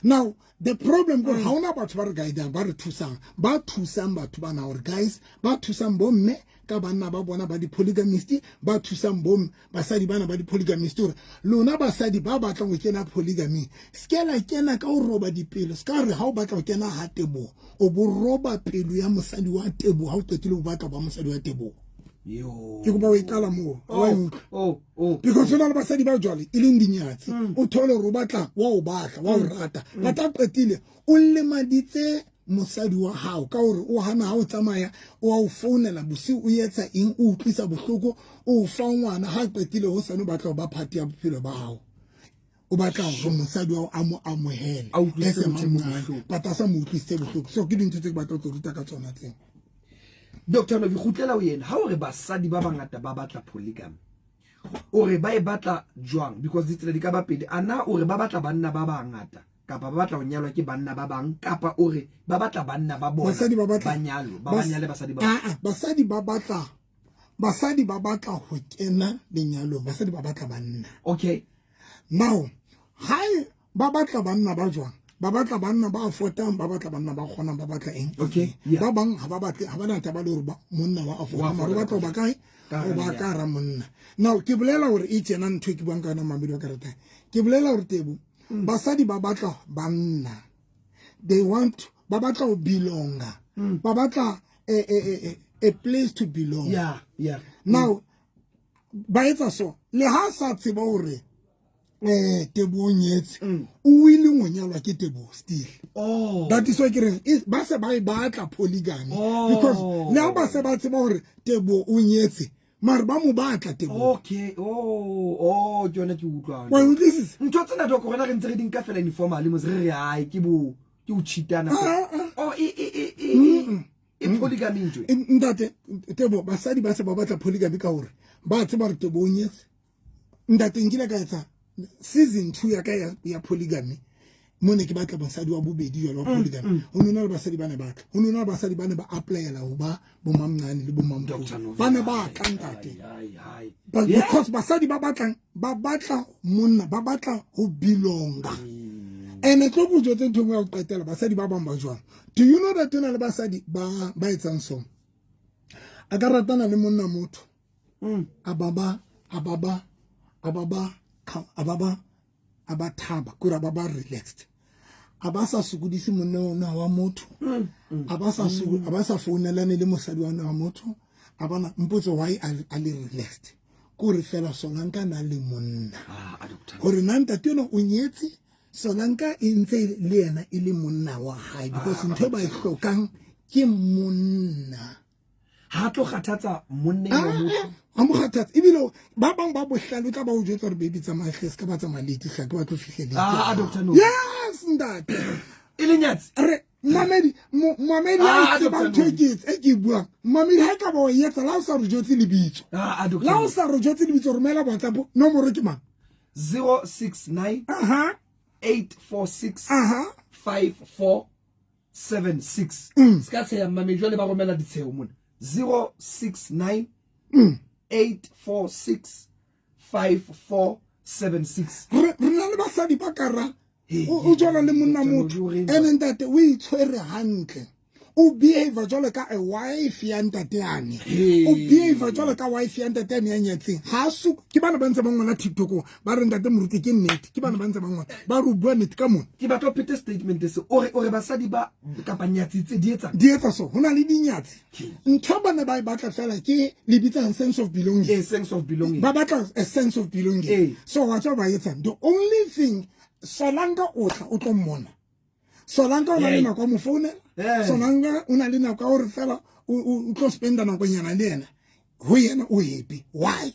[SPEAKER 2] Now the problem ke hore ha hona batho ba re guidang, ba re thusang, ba thusang batho bana hore guys, ba thusang bomme ka banna ba bona ba di-polygamist, ba thusang bomme basadi bana ba di-polygamist hore lona basadi ba batlang ho kena polygamy, se ke la kena ka ho roba dipelo, se ka re ha o batla ho kena ha Teboho, o bo roba pelo ya mosadi wa Teboho ha o qetile o batla ho ba mosadi wa Teboho.
[SPEAKER 1] Yo.
[SPEAKER 2] Ke kopa o e qala moo, wa e utlwa.
[SPEAKER 1] Oh, oh.
[SPEAKER 2] Because hona le basadi ba jwale e leng dinyatsi. O thole hore o batla, wa o batla, wa o rata. But ha qetile o lemaditse mosadi wa hao ka hore o hana ha o tsamaya, o a o founela bosiu, o etsa eng, o utlwisa bohloko, o fa ngwana, ha qetile ho sane o batla ho ba part ya bophelo ba hao. O batla hore mosadi wa hao a mo amohele.
[SPEAKER 1] A utlwisitse
[SPEAKER 2] E se
[SPEAKER 1] motho
[SPEAKER 2] mang
[SPEAKER 1] bohloko.
[SPEAKER 2] but a sa mo utlwisitse bohloko. So ke dintho tse ke batla ho tlo ruta ka tsona tseo.
[SPEAKER 1] Doctor Novi, kgutlela ho yena. Ha o re basadi ba bangata ba batla polygamy, o re ba e batla jwang? Because ditsela di ka ba pedi. A na o re ba batla banna ba bangata, kapa ba batla ho nyalwa ke banna ba bang, kapa o re ba batla banna ba bona
[SPEAKER 2] Basadi ba batla
[SPEAKER 1] ba nyalwe, ba ba nyale basadi ba
[SPEAKER 2] Ah, ah, basadi ba batla, basadi ba batla ho kena lenyalong, basadi ba batla banna.
[SPEAKER 1] Okay.
[SPEAKER 2] Now, ha ba batla banna ba jwang? Ba batla banna ba affordang, ba batla banna ba kgonang, ba batla eng?
[SPEAKER 1] Okay, yeah.
[SPEAKER 2] Ba bang ha ba batle, ha ba na taba le hore ba monna wa afford,
[SPEAKER 1] Wa
[SPEAKER 2] mara ba
[SPEAKER 1] afforda.
[SPEAKER 2] batla ho ba kae?
[SPEAKER 1] Ka
[SPEAKER 2] Ho ba
[SPEAKER 1] hara
[SPEAKER 2] ka hara monna. Now, ke bolela hore e tjena ntho e ke buang ka yona mamedi wa karata. Ke bolela hore Tebo, basadi ba batla banna. They want, ba batla ho belonga. Ba batla a place to belong.
[SPEAKER 1] Yeah, yeah.
[SPEAKER 2] Now, ba etsa so, le ha sa tseba hore Teboho o nyetse, o willing ho nyalwa ke Teboho still.
[SPEAKER 1] Oh.
[SPEAKER 2] That is why ke reng, ba se ba e batla polygamy.
[SPEAKER 1] Oh.
[SPEAKER 2] Because le ha ba se ba tseba hore Teboho o nyetse, mare ba mo batla Teboho.
[SPEAKER 1] Okay. Oh, oh, ke yona ke utlwang.
[SPEAKER 2] Wa utlwisisa?
[SPEAKER 1] Ntho tsena Doc, rona re ntse re di nka fela informally, mos re re, ai, ke bo Ke o cheatana.
[SPEAKER 2] Ah, ah.
[SPEAKER 1] Oh e e e e e polygamy ntwe.
[SPEAKER 2] Ntate Tebo, basadi ba se ba batla polygamy ka hore ba tseba re Tebo o nyetse. Ntate, nkile ka etsa season 2 ya ka ya polygamy, mo ne ke batla mosadi wa bobedi jalo wa polygamy. Ho nona le basadi ba ne batla, ho nona le basadi ba ne ba applyela ho ba bo mamncane le bo mamkhulu, ba ne ba tla, ntate. But because basadi ba batlang, ba batla monna, ba batla ho belonga. And tlo go jwetse ntho e nngwe ya go qetela, basadi ba bang ba jwang? Do you know that na le basadi ba ba etsang so, a ka ratana le monna motho, a ba ba a ba ba a ba ba a ba ba a ba thaba kore a ba ba relaxed, a ba sa sokodise monna ona wa motho, a ba sa a ba sa founelane le mosadi wa wa motho, a bona mpotse why a le relaxed, kore fela Solanka na le monna.
[SPEAKER 1] Ah, doctor.
[SPEAKER 2] Hore na ntate yona o nyetse, Solanka e ntse le yena e le monna wa hae, because ntho e ba e hlokang ke monna.
[SPEAKER 1] Ha tlo kgathatsa monna wa motho.
[SPEAKER 2] Ha mo kgathatsa, ebile ba bang ba bohlale, o tla ba o jwetsa hore baby, tsamaya hle, se ka ba tsamaya late hle, ke batlo fihle late.
[SPEAKER 1] Ah, Dr. No.
[SPEAKER 2] Yes, ntate.
[SPEAKER 1] E le nyatsi.
[SPEAKER 2] Re mamedi, mamedi a tseba
[SPEAKER 1] Dr.
[SPEAKER 2] ntho e
[SPEAKER 1] Novi.
[SPEAKER 2] ke e ke e buang. Mamedi, ha e ka ba o etsa, la o sa re jwetse lebitso,
[SPEAKER 1] Ah, Dr.
[SPEAKER 2] la o sa re jwetse lebitso, romela WhatsApp nomoro ke mang?
[SPEAKER 1] 069
[SPEAKER 2] aha
[SPEAKER 1] 846 5476. Se ka tsheya mmamedi, jwale ba romela ditsheho mona. 069 846 5476.
[SPEAKER 2] Re na le basadi ba kara
[SPEAKER 1] Hey,
[SPEAKER 2] o jwala le monna
[SPEAKER 1] Dr.
[SPEAKER 2] motho.
[SPEAKER 1] Novi, o reng?
[SPEAKER 2] Ene ntate o itshwere hantle, o behave jwalo ka a wife ya ntate yane.
[SPEAKER 1] Hey.
[SPEAKER 2] O behave jwalo ka wife ya ntate yane ya nyetseng. Ha su ke bana ba ntse ba ngwana TikTok ba re, ntate moruti, ke nnete, ke bana ba ntse ba ngwana ba re o bua nnete ka mona.
[SPEAKER 1] Ke batla o phete statement se o re basadi ba kapa nyatsi tse di etsang.
[SPEAKER 2] Di etsa so, ho na le dinyatsi, ntho ba ne ba e batla fela ke le bitsang sense of belonging.
[SPEAKER 1] A sense of belonging.
[SPEAKER 2] Ba batla a sense of belonging. So wa tseba ba etsang, the only thing, Solanka o tla o tlo mmona, Solanka o na le nako ya mo founela. Solanka o na le nako ya hore fela o tlo spenda nakonyana le yena, ho yena o happy. Why?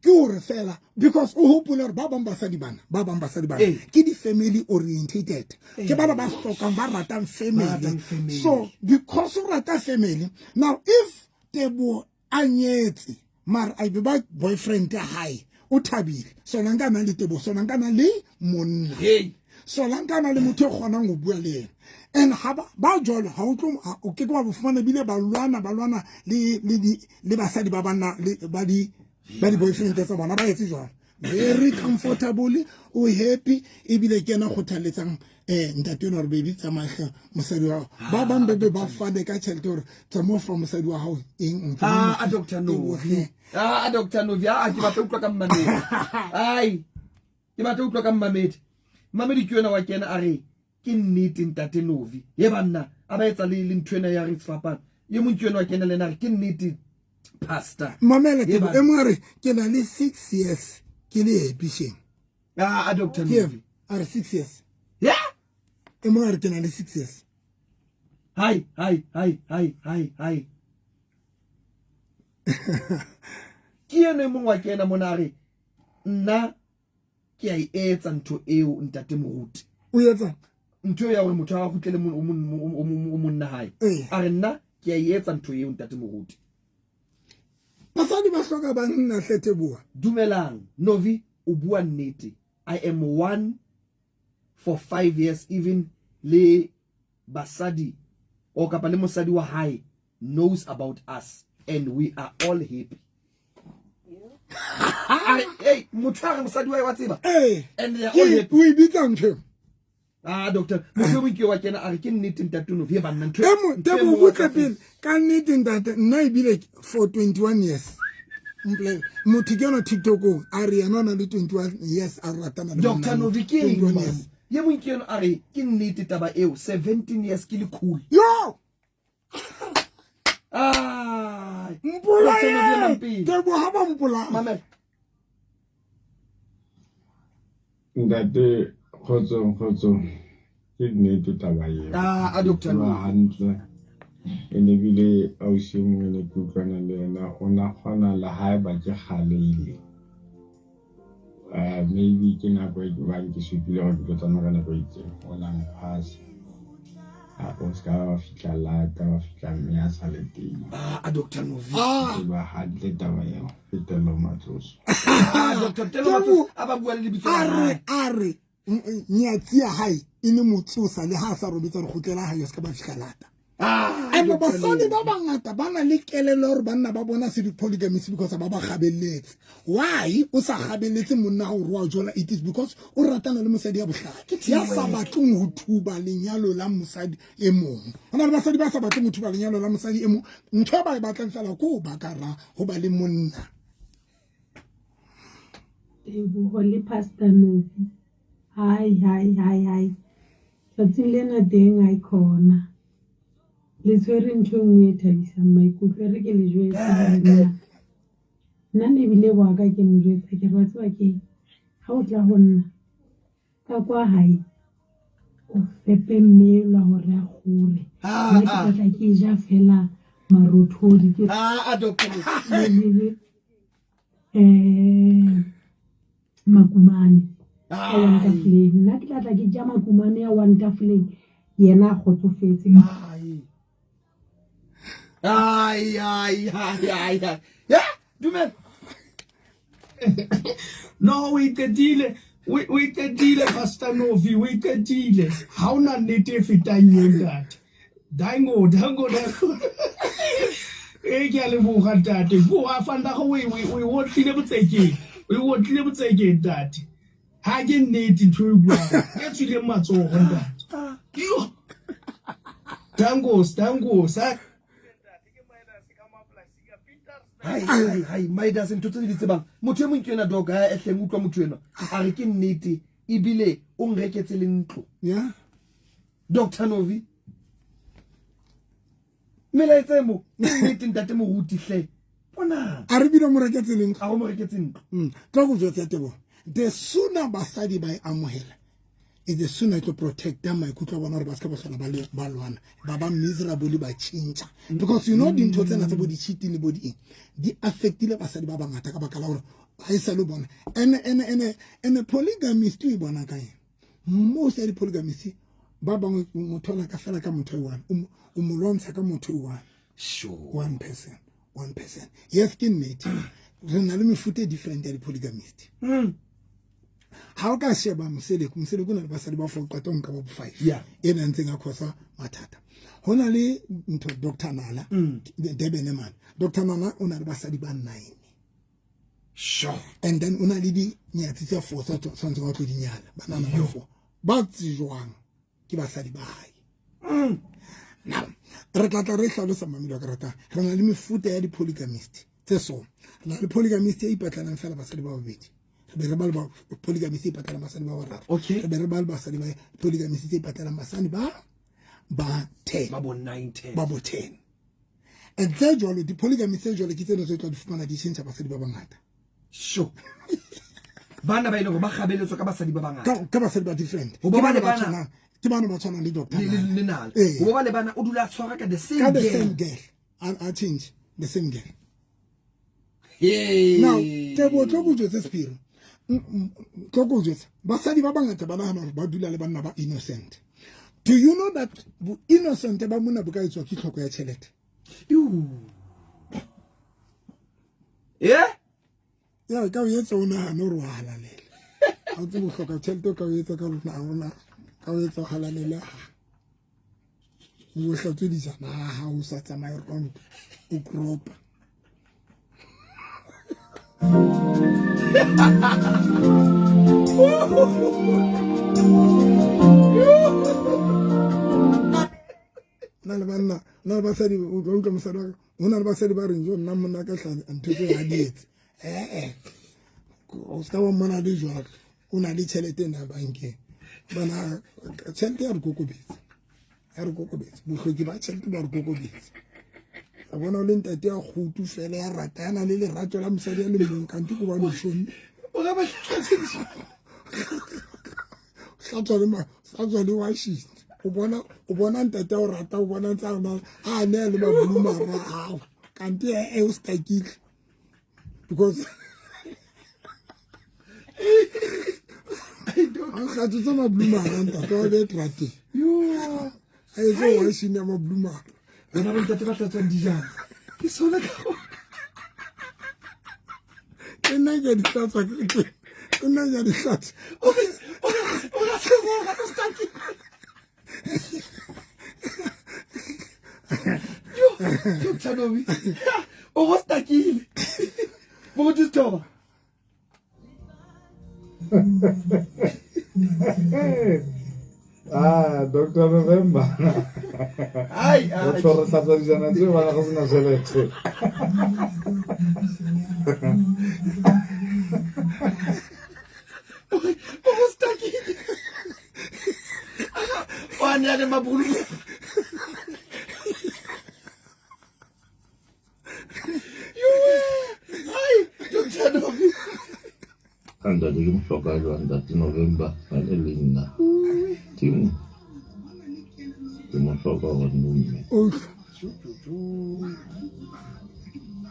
[SPEAKER 2] Ke hore fela because o hopole hore ba bang basadi bana, ba bang basadi bana ke di-family orientated, ke bana ba hlokang, ba ratang
[SPEAKER 1] Ba
[SPEAKER 2] family.
[SPEAKER 1] ratang family.
[SPEAKER 2] So because o rata family, now if Tebo a nyetse mara a be ba boyfriend ya hae, o thabile, Solanka na le Tebo, Solanka na le monna, Solanka na le motho e kgonang ho bua le yena. And ha ba jwalo, ha o tlo o ke ke wa bo fumana ebile ba lwana, ba lwana le basadi ba banna le ba di boyfriend tsa bona, ba etse jwalo, very comfortable, o happy. Ebile ke ena kgothaletsang ntate enwa hore baby, tsamaya hle, mosadi wa hao. Ba bang bebe ba fane ka tjhelete hore tsamaya fa mosadi wa hao eng ntho.
[SPEAKER 1] Ah, Dr. Novi. Ah, Dr. Novi, ah, ke batla utlwa ka mmamedi. Ai. Ke batla utlwa ka mmamedi. Mmamedi ke yona wa kena, a re ke nnete ntate Novi. Ye banna, a ba etsa le ntho ena ya re sefapano. Ye mong ke yona wa kena le ena, a re ke nnete, pastor.
[SPEAKER 2] Mamela.
[SPEAKER 1] Ye
[SPEAKER 2] Tebo,
[SPEAKER 1] banna.
[SPEAKER 2] e mongwe a re ke na le 6 years ke le happy shame.
[SPEAKER 1] Ah, Dr.
[SPEAKER 2] Ke
[SPEAKER 1] Novi.
[SPEAKER 2] a re 6 years. E mongwe a re ke na le 6 years.
[SPEAKER 1] Hai, hai, hai, hai, hai, hai. Ke eno e mong wa kena mona, a re nna ke a e etsa ntho eo, ntate moruti.
[SPEAKER 2] O etsa?
[SPEAKER 1] Ntho eo ya hore motho a kgutlele o monna hae. A re nna ke a e etsa ntho eo, ntate moruti.
[SPEAKER 2] Basadi ba hloka banna hle, Teboa.
[SPEAKER 1] Dumelang Novi, o bua nnete. I am one for 5 years, even le basadi o kapa le mosadi wa hae knows about us and we are all happy. A re, hey, motho a re mosadi wa hae wa tseba and they are all
[SPEAKER 2] ke
[SPEAKER 1] happy.
[SPEAKER 2] O e bitsa ntho eo?
[SPEAKER 1] Ah, doctor, motho e mong ke wa kena, a re ke nnete ntate Novi, banna ntho
[SPEAKER 2] Emo
[SPEAKER 1] ntho e
[SPEAKER 2] Tebo,
[SPEAKER 1] mong wa
[SPEAKER 2] butle
[SPEAKER 1] tla
[SPEAKER 2] pele ka nnete ntate, nna ebile for 21 years. Mpolelle, motho ke yona TikTokong a re yena o na le 21 years a ratana le
[SPEAKER 1] Dr.
[SPEAKER 2] monna
[SPEAKER 1] Novi ke eng
[SPEAKER 2] 21
[SPEAKER 1] man?
[SPEAKER 2] years.
[SPEAKER 1] Ye mong ke eno, a re ke nnete taba eo, 17 years ke le cool.
[SPEAKER 2] Yo.
[SPEAKER 1] Ah, Dr. Novi
[SPEAKER 2] Mpolaye.
[SPEAKER 1] Mampeng.
[SPEAKER 2] Tebo, ha ba mpolaya.
[SPEAKER 1] Mamela.
[SPEAKER 3] Ntate, kgotsong, kgotsong. Ke nnete taba eo.
[SPEAKER 1] Ah, Dr.
[SPEAKER 3] Ke tseba
[SPEAKER 1] Novi.
[SPEAKER 3] hantle. Ene ebile ausi e mongwe ne ke utlwana le ena, o na kgona le haeba ke kgaleile. Maybe ke nako e bang ke supile hore ke tlo tsamaya ka nako e itseng, o na mphasa. O ska wa fihla lata wa fihla mme a sa le teng.
[SPEAKER 1] Ah, Dr. Novi.
[SPEAKER 2] Ah.
[SPEAKER 3] Ba hantle taba eo. Ke Matsoso.
[SPEAKER 1] Ah, Dr. Tello Matsoso a ba bua le lebitso la hae.
[SPEAKER 2] A re nyatsi ya hae e ne motsosa le ha a sa robetsa re kgutlela hae se ka ba fihla lata.
[SPEAKER 1] Ah,
[SPEAKER 2] And basadi ba bangata ba na le kelello hore banna ba bona se di-polygamist because ba ba kgabelletse. Why o sa kgabelletse monna ha o roa jola? It is because o ratana le mosadi ya bohlale ya sa batleng ho thuba lenyalo la mosadi e mong. Ho na le basadi ba sa batleng ho thuba lenyalo la mosadi e mong. Ntho e ba e batlang fela ke ho ba ka ra ho ba le monna.
[SPEAKER 4] Teboho le Pastor Novi. Hai, hai, hai, hai. Tsatsing lena teng hai khona. Le tshwere ntho e nngwe e thabisang maikutlo e re ke le jwetse hore nna nna ne ebile wa ka ke mo jwetsa ke re wa tseba keng ha o tla ho nna ka kwa hae o fepe mme elwa hore a kgore nna ke tla tla ke ja fela marothodi ke makumane a one tafoleng nna ke tla tla ke ja makumane a one tafoleng yena a kgotsofetse.
[SPEAKER 1] Ai ai ai ai ai. Ya, dumela.
[SPEAKER 5] No, o e qetile. O e qetile Pastor Novi, o e qetile. Ha ona nnete e fetang eo ntate. Dango, dango, dango. E ke a leboga ntate. Go a fanda go o e otlile botsekeng. O e otlile botsekeng ntate. Ha ke nnete ntho e buang. E tswileng matsogo ntate. Yo. Dangos, dangos.
[SPEAKER 1] Hai, hai, hai, Midas ntho tse di tsebang. Motho e mong ke yena dog ha e hleng utlwa motho enwa. A re ke nnete ebile o nreketse le ntlo.
[SPEAKER 2] Yeah.
[SPEAKER 1] Dr. Novi. Melaetsa e mo. Nnete ntate moruti hle. Bona.
[SPEAKER 2] A re bile mo reketse le ntlo.
[SPEAKER 1] A go mo reketse ntlo.
[SPEAKER 2] Tla go jwetsa Teboho. The sooner basadi ba e amohela, is the sooner to protect them maikutlo a bona hore ba se ka ba hlola ba le ba lwana, ba ba miserable ba tjhentjha. Because you know dintho tsena tsa bo di-cheating le bo di eng di affectile basadi ba bangata ka baka la hore ha e sa le bona. Ene polygamist o e bona ka eng? Most ya di-polygamist ba bangwe motho ona ka fela ka motho e one, o mo lwantsha ka motho e one.
[SPEAKER 1] Sure.
[SPEAKER 2] One person, one person. Yes, ke nnete. Re na le mefuta e different ya di-polygamist. Ha o ka sheba Moseleko, Moseleko o na le basadi ba four qeta o nka ba bo five.
[SPEAKER 1] Yeah.
[SPEAKER 2] Ena a ntseng a causa mathata. Ho na le ntho Dr. Nala, Durban man. Dr. Nala o na le basadi ba 9.
[SPEAKER 1] Sure.
[SPEAKER 2] And then o na le dinyatsi tse 4 tsa tshwantseng a tlo di nyala. Banana ba 4. Ba tsejwang ke basadi ba hae. Now, re tla tla re hlalosa mamelo ka rata. Re na le mefuta ya di-polygamist tse so. Re na le polygamist e ipatlanang fela basadi ba babedi. Re be re ba le ba polygamist e ipatlanang basadi ba bararo.
[SPEAKER 1] Okay.
[SPEAKER 2] Re be re ba le basadi ba polygamist tse ipatlanang basadi ba ba 10.
[SPEAKER 1] Ba bo 9, 10.
[SPEAKER 2] Ba bo 10. And tse jwalo, di-polygamist tse jwalo ke tsena tse tla di fumana di tjhentjha basadi ba bangata.
[SPEAKER 1] Sure. Bana ba ile hore ba kgabeletswe ka basadi ba bangata.
[SPEAKER 2] Ka basadi ba different.
[SPEAKER 1] Ho ba
[SPEAKER 2] Ke bana
[SPEAKER 1] le
[SPEAKER 2] ba
[SPEAKER 1] bana.
[SPEAKER 2] tshwanang. Ke bana ba tshwanang le Doctor
[SPEAKER 1] Le, le,
[SPEAKER 2] Nala.
[SPEAKER 1] le Nala.
[SPEAKER 2] Eh.
[SPEAKER 1] Ho ba le bana o dula a tshwara ka the same
[SPEAKER 2] Ka the
[SPEAKER 1] girl.
[SPEAKER 2] same girl. A change the same girl.
[SPEAKER 1] Hey.
[SPEAKER 2] Now, Teboho, tlo ko jwetse sephiri. Tlo ko jwetse. Basadi ba bangata ba nahana hore ba dula le banna ba innocent. Do you know that bo innocent ba mona bo ka etswa ke tlhoko ya tjhelete?
[SPEAKER 1] Ew. Yeah?
[SPEAKER 2] Ya, ka o etsa o nahane hore wa halalela. Ha o tsebe ho hloka tjhelete, o ka o etsa ka lona, ha ona, ka o etsa o halalele. O hlatswe dijana ha o sa tsamaye wrong, o kropa. Na le banna, na le basadi, o tla utlwa mosadi wa ka, ho na le basadi ba reng, jo, nna monna ka hla ntho tse ha di etse. Eh. O ska wa mmona le jwalo. O na le tjhelete ena bankeng. Bana, tjhelete ya re kokobetsa. Ya re kokobetsa. Bohloki ba tjhelete ba re kokobetsa. A bona o le ntate ya kgutu fela ya rata, ya na le lerato la mosadi ya le mong, kante ke hobane o shonne.
[SPEAKER 1] O ka ba hlatswa
[SPEAKER 2] Hlatswa le ma, hlatswa le washing. O bona ntate o rata, o bona ntse a na, a ne le mablumara ao. Kante e o stakile. Because
[SPEAKER 1] I don't
[SPEAKER 2] A hlatswitse mablumara ntate wa be trateng.
[SPEAKER 1] Yo.
[SPEAKER 2] A etse washing ya mablumara.
[SPEAKER 1] Bona bontate ba hlatswang dijana. Ke sona ka go.
[SPEAKER 2] Ke nna ke a di hlatswa ke nna ke a di hlatswa.
[SPEAKER 1] O o seboga o stakile. Yo, Dr. Nobi. O go stakile. Moruti Sethoba.
[SPEAKER 3] Ah, Dr. November.
[SPEAKER 1] Ai,
[SPEAKER 3] O
[SPEAKER 1] ai.
[SPEAKER 3] tshwere hlatswa dijana tseo bana go sena tšhelete.
[SPEAKER 1] O go stakile. O a nea le mabulu. Ai, Dr. Nobi.
[SPEAKER 6] Ka ntate ke mohloka jwang ntate November a le le nna. Timo. Ke mo hloka hore mme.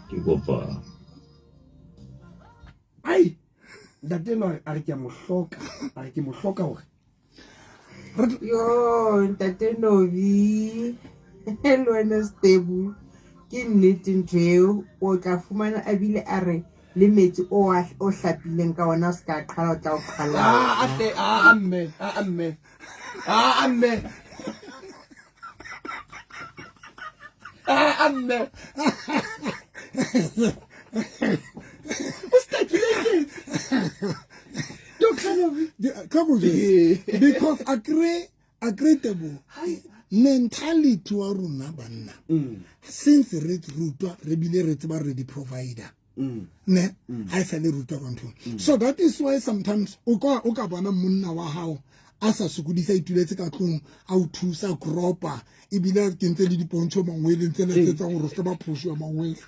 [SPEAKER 6] Ke kopa
[SPEAKER 1] Ai, ntate enwa a re ke a mo hloka, a re ke mo hloka hore
[SPEAKER 7] Yo, ntate Nobi, le wena Stebu, ke nnete ntho eo o tla fumana a bile a re le metsi o a o hlapileng ka ona o se ka qhala o tla o qhala
[SPEAKER 1] Ah, a hle, ah, mme, ah, mme. Ah, mme. Ah, mme. O stakile ketsi. Dr. Nobi.
[SPEAKER 2] Tlo ko jwetsa. Because a kry a kry tebo mentality wa rona banna since re rutwa re bile re tseba re di provider ne ha e sa le rutwa ka nthong. So that is why sometimes o ka bona monna wa hao a sa sokodisa ituletse ka tlong a o thusa kropa ebile a kentse le dipontsho mangweleng tsena tse tsang gore o se ba phoshiwa mangwele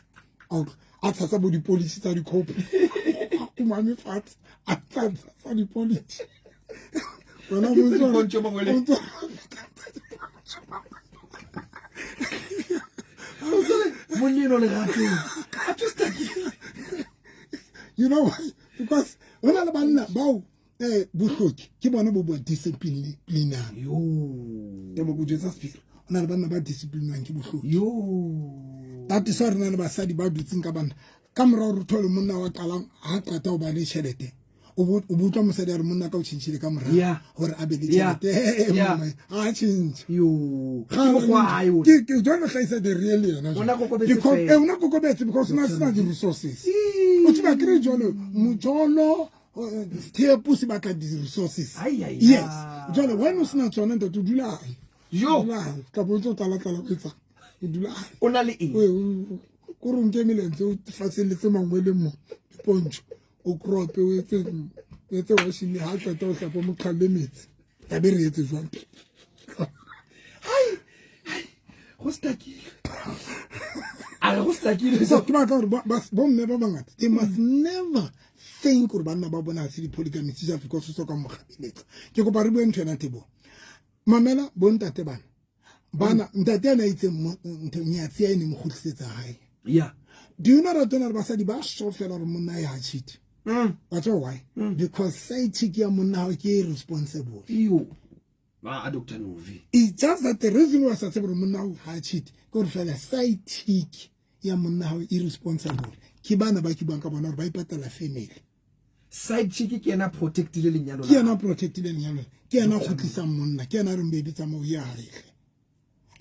[SPEAKER 2] a tshasa bo dipolisi tsa dikhopi a kumame fatshe a tshasa dipolisi wena
[SPEAKER 1] A kentse dipontsho mangweleng. O tsebe, monna enwa leratong. A tlo stakile.
[SPEAKER 2] You know why? Because ho na le banna bao bohloki ke bona bo bo disciplinang.
[SPEAKER 1] Yo.
[SPEAKER 2] Tebo ko jwetsa sephiri. Ho na le banna ba disciplinwang ke bohloki.
[SPEAKER 1] Yo.
[SPEAKER 2] That is why re na le basadi ba dutseng ka banna. Ka morao re thole monna wa qalang ha qeta ho ba le tjhelete. O bo utlwa mosadi a re monna ka o tjhentjhile ka morao hore a be le tjhelete. Mama, ha tjhentjhe.
[SPEAKER 1] Yo.
[SPEAKER 2] Ga
[SPEAKER 1] Ke mokgwa wa hae ona.
[SPEAKER 2] Ke jwalo hlahisa the real yena
[SPEAKER 1] O na kokobetse
[SPEAKER 2] Because,
[SPEAKER 1] fela.
[SPEAKER 2] o na kokobetse because o na sena di-resources. O tseba kere jwalo mojolo thepo se batla di-resources.
[SPEAKER 1] Ai, ai,
[SPEAKER 2] Yes.
[SPEAKER 1] ai.
[SPEAKER 2] Jwale when o sena tsona ntate o dula hae.
[SPEAKER 1] Yo.
[SPEAKER 2] O dula hae. Kapa o ntse o tlala-tlala o etsang? O dula hae.
[SPEAKER 1] O na le eng?
[SPEAKER 2] O ko re o nke melentse o faselletse mangwele mo dipontsho o krope o etse washing ha qeta o hlapa mo qhalle metsi. Tlabe re etse jwang?
[SPEAKER 1] Hai, hai, go stakile. A re go stakile.
[SPEAKER 2] So ke batla hore bomme ba bangata they must never think hore banna ba bona ha se di-polygamy just because o soka mo kgabeletsa. Ke kopa re bue ntho ena Tebo. Mamela bontate bana. Bana ntate ana itseng ntho nyatsi ya ene mo kgutlisetsa hae.
[SPEAKER 1] Yeah.
[SPEAKER 2] Do you know that hona le basadi ba sure fela hore monna ya cheat? That's why. Because side chick ya monna hao ke irresponsible.
[SPEAKER 1] Yo. Ah, Dr. Novi.
[SPEAKER 2] It's just that the reason why sa tsebe hore monna hao ha cheat ke hore fela side chick ya monna hao irresponsible. Ke bana ba ke buang ka bona hore ba ipatala family.
[SPEAKER 1] Side chick ke yena protectile lenyalo la
[SPEAKER 2] Ke yena protectile lenyalo. Ke yena kgutlisang monna, ke yena re baby tsa mo ya hae.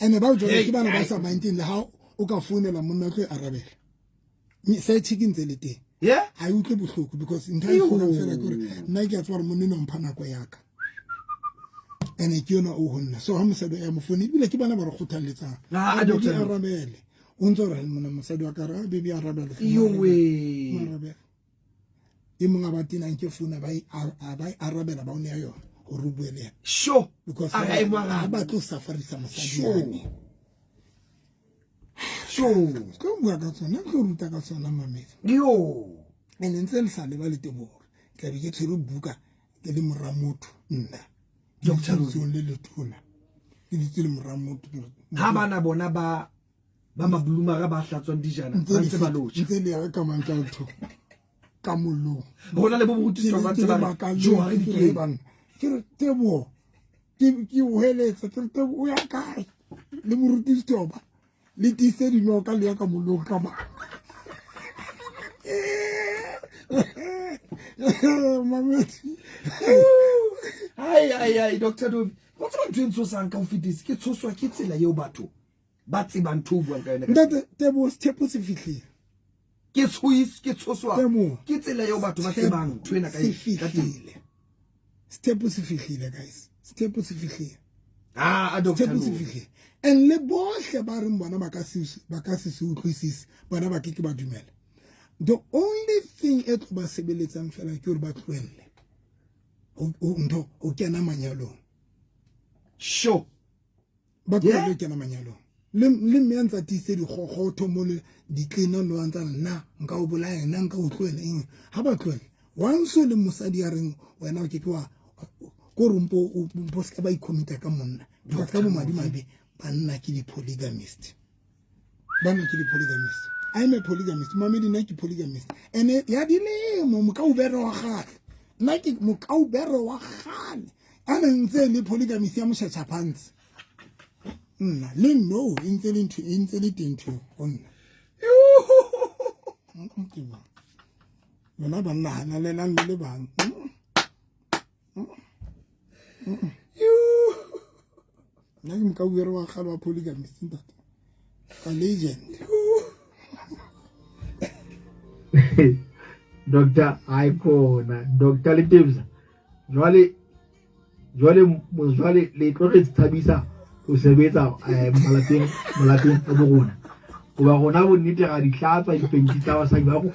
[SPEAKER 2] Ene ba jwalo ke bana ba sa minding le ha o ka founela monna o tlo e arabela. Side chick ntse le teng.
[SPEAKER 1] Yeah?
[SPEAKER 2] Ha e utlwe bohloko because ntho e kgonang fela ke hore nna ke a tseba hore monna enwa o mpha nako ya ka. Ene ke yona o ho nna. So ha mosadi a mo foune ebile ke bana ba re kgothalletsang.
[SPEAKER 1] Ah,
[SPEAKER 2] A
[SPEAKER 1] Doctor
[SPEAKER 2] baby
[SPEAKER 1] Novi.
[SPEAKER 2] arabele. O ntse o re monna mosadi wa ka re, ah, baby arabele.
[SPEAKER 1] Yo we.
[SPEAKER 2] Arabele. E mong a ba tenang ke founa ba e a ba e arabela ba o neya yona hore o bue le yena.
[SPEAKER 1] Sure.
[SPEAKER 2] Because
[SPEAKER 1] A re a e mo arabe.
[SPEAKER 2] ha ba tlo safarisa mosadi
[SPEAKER 1] Sure.
[SPEAKER 2] yane.
[SPEAKER 1] Sure.
[SPEAKER 2] Tlo bua ka tsona, tlo ruta ka tsona mamedi.
[SPEAKER 1] Yo.
[SPEAKER 2] Ene ntse le sa leba le Teboho. Ke tla be ke tshwere buka ke le mora motho nna.
[SPEAKER 1] Doctor Novi.
[SPEAKER 2] Ke le letona. Ke ditse le mora motho ke re,
[SPEAKER 1] Ha bana bona ba mablumara ba hlatswang dijana,
[SPEAKER 2] Ntse
[SPEAKER 1] ba
[SPEAKER 2] le
[SPEAKER 1] ntse ba lotjha.
[SPEAKER 2] Ntse le ya ka mantswe a ntho. Ka mollong.
[SPEAKER 1] Rona le bo moruti
[SPEAKER 2] Ke
[SPEAKER 1] ba ntse
[SPEAKER 2] le
[SPEAKER 1] ba re,
[SPEAKER 2] makaleng,
[SPEAKER 1] Jo, ha re
[SPEAKER 2] ke
[SPEAKER 1] di
[SPEAKER 2] re
[SPEAKER 1] kene.
[SPEAKER 2] banna. Ke re, Teboho, ke Ke o heletsa ke re o ya kae le moruti Setoba le tiise dinoka le ya ka molong ka ma mamedi.
[SPEAKER 1] Ai ai ai Dr. Dobi, wa tseba ntho e ntshosang ka ho fetisa ke tshoswa ke tsela eo batho ba tsebang ntho o buang ka yona.
[SPEAKER 2] Ntate Tebo, sethepo se fihlile.
[SPEAKER 1] Ke tshois ke tshoswa ke tsela eo batho ba tsebang ntho ena ka
[SPEAKER 2] se fihlile. Sethepo se fihlile guys. Sethepo se fihlile.
[SPEAKER 1] Ah, a Dr.
[SPEAKER 2] Sethepo se fihlile. And le bohle ba reng bona ba ka se ba ka se se utlwisise, bona ba ke ke ba dumela. The only thing e tlo ba sebeletsang fela ke hore ba tlohelle ntho ho kena manyalong.
[SPEAKER 1] Sure.
[SPEAKER 2] Ba tlohelle ho kena manyalong. Le mme a ntsa tiise dikgokgotho mo le ditlena no a ntsa nna nka o bolaya nna nka o tlohela eng ha ba tlohela once o le mosadi ya reng wena o ke ke wa ko re mpo mpo se ka ba ikhomita ka monna because ka bomadimabe banna ke di-polygamist banna ke di-polygamist I'm a polygamist mamedi nna ke polygamist ene ya dilemo mokaubere wa kgale nna ke mokaubere wa kgale a ne ntse le polygamist ya mošatšhaphantse nna le no e ntse le ntho e ntse le teng ntho go nna lona banna hanalelang le le bang nna ke mokauere wa kgale wa polygamist ntate a legend.
[SPEAKER 8] Doctor Icona, Doctor Letebza. Jwale jwale jwale le tlo re tshabisa ho sebetsa eh, malapeng malapeng a bo rona. Hoba rona bonnete ra di hlatswa dipenti tsa basadi ba rona.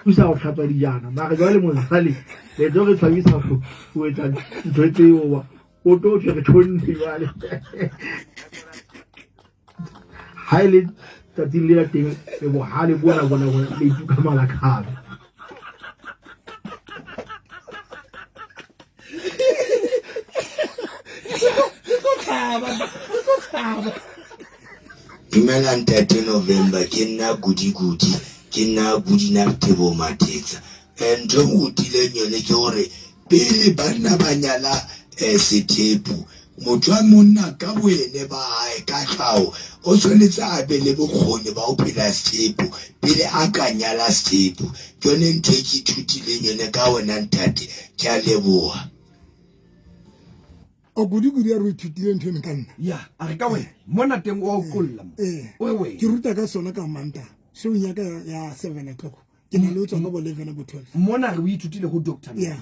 [SPEAKER 8] Thusa ho hlatswa dijana. Mara jwale mosali le tlo re tshwabisa ho etsa ntho tseo hoba o tlo thwe re tshonne jwale. Ha e le tsatsing le la teng le bohale bona bona bona le ituka malakabe.
[SPEAKER 9] Dumela ntate November, ke nna Gudi Gudi, ke nna Gudina Thebo Mathetsa. Eh, ntho e nrutileng yone ke hore pele banna ba nyala eh, sethepu, motho wa monna ka boene ba hae ka tlhaho o tshwanetse a be le bokgoni ba ho phela sethepu pele a ka nyala sethepu. Ke yone ntho e ke ithutileng yone ka wena ntate, ke a leboha.
[SPEAKER 2] O kudu-kudu ya re o ithutile ntho eno ka nna.
[SPEAKER 1] Ya, a re ka wena mona teng o a o qolla mo.
[SPEAKER 2] Ee.
[SPEAKER 1] O re wena.
[SPEAKER 2] Ke ruta ka sona ka Mantaha. Showing ya ka ya 7 o'clock. Ke na le ho tswa ka bo 11 bo 12.
[SPEAKER 1] Mona re o ithutile ho Doctor.
[SPEAKER 2] Yeah.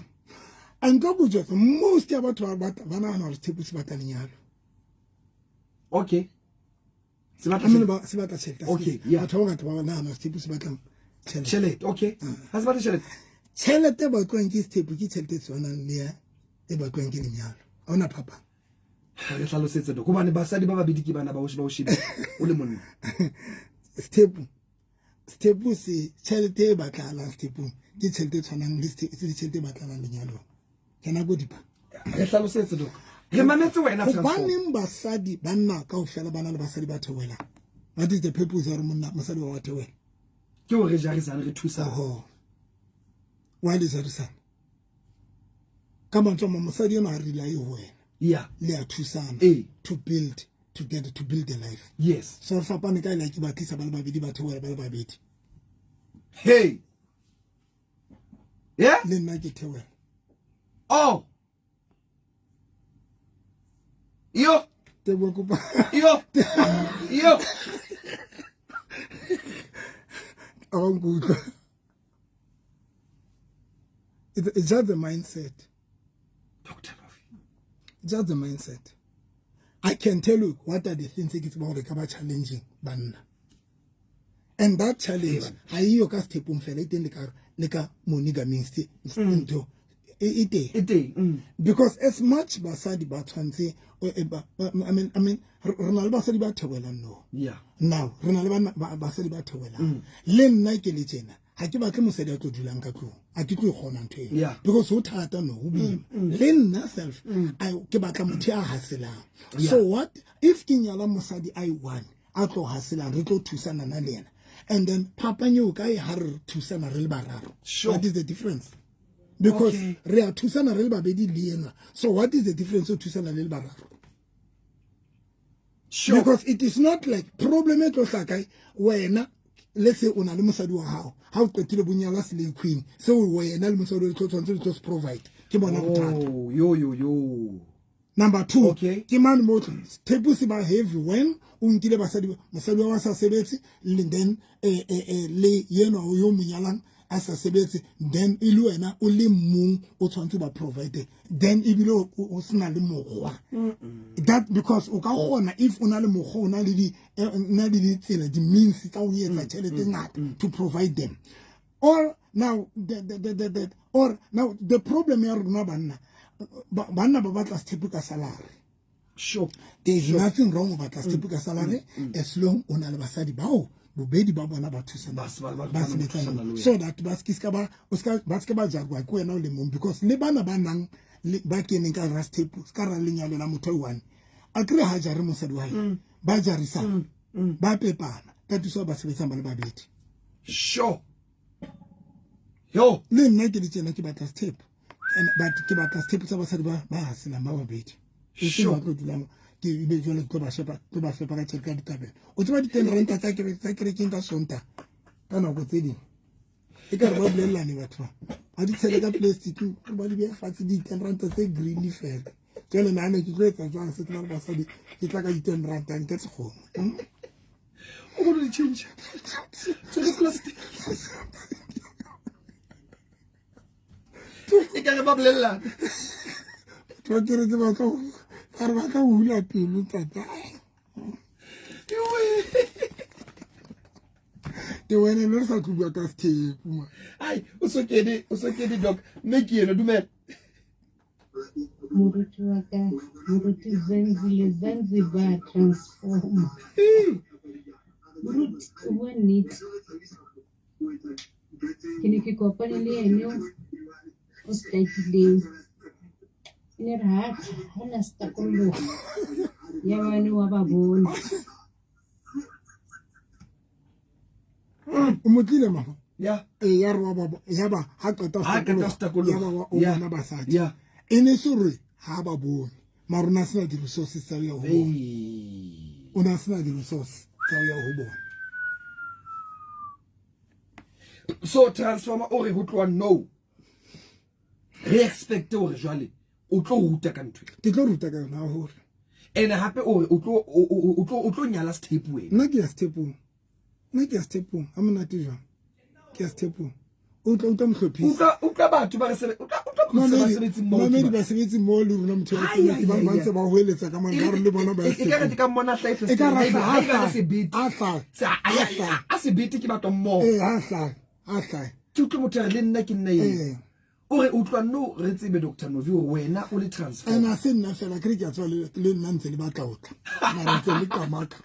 [SPEAKER 2] And ka go jwetsa most ya batho ba ba nahana hore tshepo se batla lenyalo.
[SPEAKER 1] Okay. Se batla
[SPEAKER 2] se batla tjhelete.
[SPEAKER 1] Okay, yeah.
[SPEAKER 2] Batho ba bangata ba nahana hore tshepo se batla tjhelete.
[SPEAKER 1] Tjhelete, okay. Ha se batla tjhelete.
[SPEAKER 2] Tjhelete e batlwang ke tshepo ke tjhelete e tshwanang le ya e batlwang ke lenyalo. Ha hona phapang.
[SPEAKER 1] Re hlalosetse dok hobane basadi ba babedi ke bana ba o ba o shebile o le monna.
[SPEAKER 2] Tshepo Sethepu se tjhelete e batlahalang sethepung ke tjhelete e tshwanang le tjhelete e batlahalang lenyalong. Ke nako dipa.
[SPEAKER 1] Re hlalosetse dok. Re mametse wena
[SPEAKER 2] Hobaneng basadi banna kaofela ba na le basadi ba theohelang? What is the purpose ya hore monna mosadi wa wa theohela?
[SPEAKER 1] Ke hore re jarisane re thusa.
[SPEAKER 2] Oho. Why le jarisana? Ka mantswe a mang mosadi enwa ha re rely ho wena.
[SPEAKER 1] Yeah.
[SPEAKER 2] Le a thusana.
[SPEAKER 1] Eh.
[SPEAKER 2] To build together to build a life.
[SPEAKER 1] Yes.
[SPEAKER 2] So fapane ka like ba tlisa ba le babedi ba theohela ba le babedi.
[SPEAKER 1] Hey. Yeah?
[SPEAKER 2] Le nna ke theohela.
[SPEAKER 1] Oh. Yo.
[SPEAKER 2] Teboho kopa.
[SPEAKER 1] Yo. Yo.
[SPEAKER 2] A wa nkutlwa. It's just the mindset.
[SPEAKER 1] Dr. Novi.
[SPEAKER 2] Just the mindset. I can tell you what are the things ke tseba hore ka ba challenging banna. And that challenge ha iyo ka sethepong fela e teng le ka le ka monogamy ntho e teng.
[SPEAKER 1] E teng.
[SPEAKER 2] Because as much basadi ba tshwantse I mean re na le basadi ba theohelang no.
[SPEAKER 1] Yeah.
[SPEAKER 2] Now re na le basadi ba theohelang. Le nna ke le tjena ha ke batle mosadi a tlo dulang ka tlung. A ke tlo e kgona ntho eo.
[SPEAKER 1] Yeah.
[SPEAKER 2] Because ho thata no ho boima. Le nna self ke batla motho ya haselang.
[SPEAKER 1] Yeah.
[SPEAKER 2] So what if ke nyala mosadi a one a tlo haselang re tlo thusana na le yena. And then phapang eo kae ha re thusana re le bararo.
[SPEAKER 1] Sure.
[SPEAKER 2] What is the difference? Because re a thusana re le babedi le enwa. So what is the difference o thusana le le bararo?
[SPEAKER 1] Sure.
[SPEAKER 2] Because it is not like problem e tlo hlaka kae wena, let's say o na le mosadi wa gago, ga o qetile bonyala slay queen, seo wena le mosadi o tlo tshwanetse le tlo se provide, ke bona bothata.
[SPEAKER 1] Oh, yo yo yo.
[SPEAKER 2] Number 2,
[SPEAKER 1] Okay.
[SPEAKER 2] ke mane mo thepo se ba heavy when o nkile basadi, mosadi wa sa sebetse, le then le yena o yo monyalang a sa sebetse, then e le wena o le mong o tshwanetse ba provide, then ebile o sena le mokgwa. That because o ka kgona if o na le mokgwa, o na le di na le ditsela, di means tsa ho etsa tjhelete e ngata to provide them. Or now the or now the problem ya rona banna, banna ba batla sethepu ka salary.
[SPEAKER 1] Sure.
[SPEAKER 2] There is nothing wrong with batla sethepu ka salary as long o na le basadi bao bobedi ba bona ba thusana,
[SPEAKER 1] Ba
[SPEAKER 2] ba sebetsana
[SPEAKER 1] thusana le wena.
[SPEAKER 2] So that ba ska ba, o ska, ba ska ba jarwa ke wena o le mong, because le bana ba nang le, ba keneng ka hara sethepu, se ka ra lenyalo la motho o one. A kry ha jare mosadi wa hae, ba jarisana, ba pepana, ka thuso ba sebetsang ba le babedi.
[SPEAKER 1] Sure. Yo.
[SPEAKER 2] Le nna ke le tjena ke batla sethepu. And but ke batla sethepu sa basadi ba haselang ba babedi. E seng
[SPEAKER 1] Sure.
[SPEAKER 2] ba tlo dulang, ke ebe jwale ke tlo ba shepa, tlo ba fepa ka tjhelete ya dikabelo. O tseba di-ten ranta tsa tsa kerekeng ka Sontaha, ka nako tse ding. E ka re ba bolellane batho ba. Ba di tshele ka plastic, ba di beha fatshe di-ten ranta tse green fela. Jwale nna ne ke tlo etsa jwang se ke na le basadi, ke tla ka di-ten ranta, nke se kgone.
[SPEAKER 1] O bone di change. Tse di plastic. E ka re ba bolellane.
[SPEAKER 2] Batho ba kereke ba tlo, ba re ba tla hula pelo, tata. Ke wena le re sa tlo bua ka sethepu, man.
[SPEAKER 1] Ai, o so kene, doc. Mme ke eno, dumela.
[SPEAKER 4] Moruti wa ka, moruti Zenzile, Zanzibar transformer. Moruti, o bua nnete. Ke ne ke kopane le ene o stakileng. E ne re ha tla, ha na stakologa. Ya bane wa ba bona.
[SPEAKER 2] O mo tlile, mama?
[SPEAKER 1] Ya.
[SPEAKER 2] E, ya re wa ba bo-, ya ba, ha qeta ho
[SPEAKER 1] Ha qeta ho
[SPEAKER 2] stakologa,
[SPEAKER 1] stakologa.
[SPEAKER 2] ya ba wa, o
[SPEAKER 1] Ya.
[SPEAKER 2] bona basadi.
[SPEAKER 1] Ya.
[SPEAKER 2] E ne se hore ha ba bone, mara o na sena di-resources tsa ho ya ho bona.
[SPEAKER 1] Hey.
[SPEAKER 2] O na sena di-resources tsa ho ya ho bona.
[SPEAKER 1] So transformer o re ho tloha no. Re expect hore jwale o tlo ruta ka ntho e.
[SPEAKER 2] Ke tlo ruta ka yona haholo.
[SPEAKER 1] Ene hape o re o tlo, o, o, o, o tlo, o tlo nyala sethepu wena.
[SPEAKER 2] Nna ke ya sethepung. Nna ke ya sethepung. Ha monate jwang? Ke ya sethepung. O tla utlwa mohlophisi.
[SPEAKER 1] Utlwa batho ba re sebe-, utlwa, utlwa
[SPEAKER 2] Mamedi,
[SPEAKER 1] basebetsi mmoho
[SPEAKER 2] mamedi
[SPEAKER 1] ke ba.
[SPEAKER 2] basebetsi mmoho le rona motho wa
[SPEAKER 1] Ai,
[SPEAKER 2] sebetsi,
[SPEAKER 1] ai,
[SPEAKER 2] ba
[SPEAKER 1] ai,
[SPEAKER 2] ba
[SPEAKER 1] ai.
[SPEAKER 2] ntse ba hoeletsa ka mane, ba re le bona ba
[SPEAKER 1] E, e, e ka re ke ka mmona hlae
[SPEAKER 2] E ka
[SPEAKER 1] festeng,
[SPEAKER 2] ra
[SPEAKER 1] haeba,
[SPEAKER 2] hlaha,
[SPEAKER 1] haeba
[SPEAKER 2] ha
[SPEAKER 1] le sebete.
[SPEAKER 2] hlaha, ha hlaha,
[SPEAKER 1] Se, a,
[SPEAKER 2] ha
[SPEAKER 1] a,
[SPEAKER 2] hlaha.
[SPEAKER 1] a sebete ke batho mmoho.
[SPEAKER 2] Ee, ha hlaha, ha hlaha.
[SPEAKER 1] Ke utlwe motho a re le nna ke nna eo.
[SPEAKER 2] Ee.
[SPEAKER 1] O re utlwa no re tsebe Doctor Novi hore wena o le transformer.
[SPEAKER 2] Ena se nna fela, ke re ke a tseba le nna ntse le batla ho tla. Mara ntse le qamaka.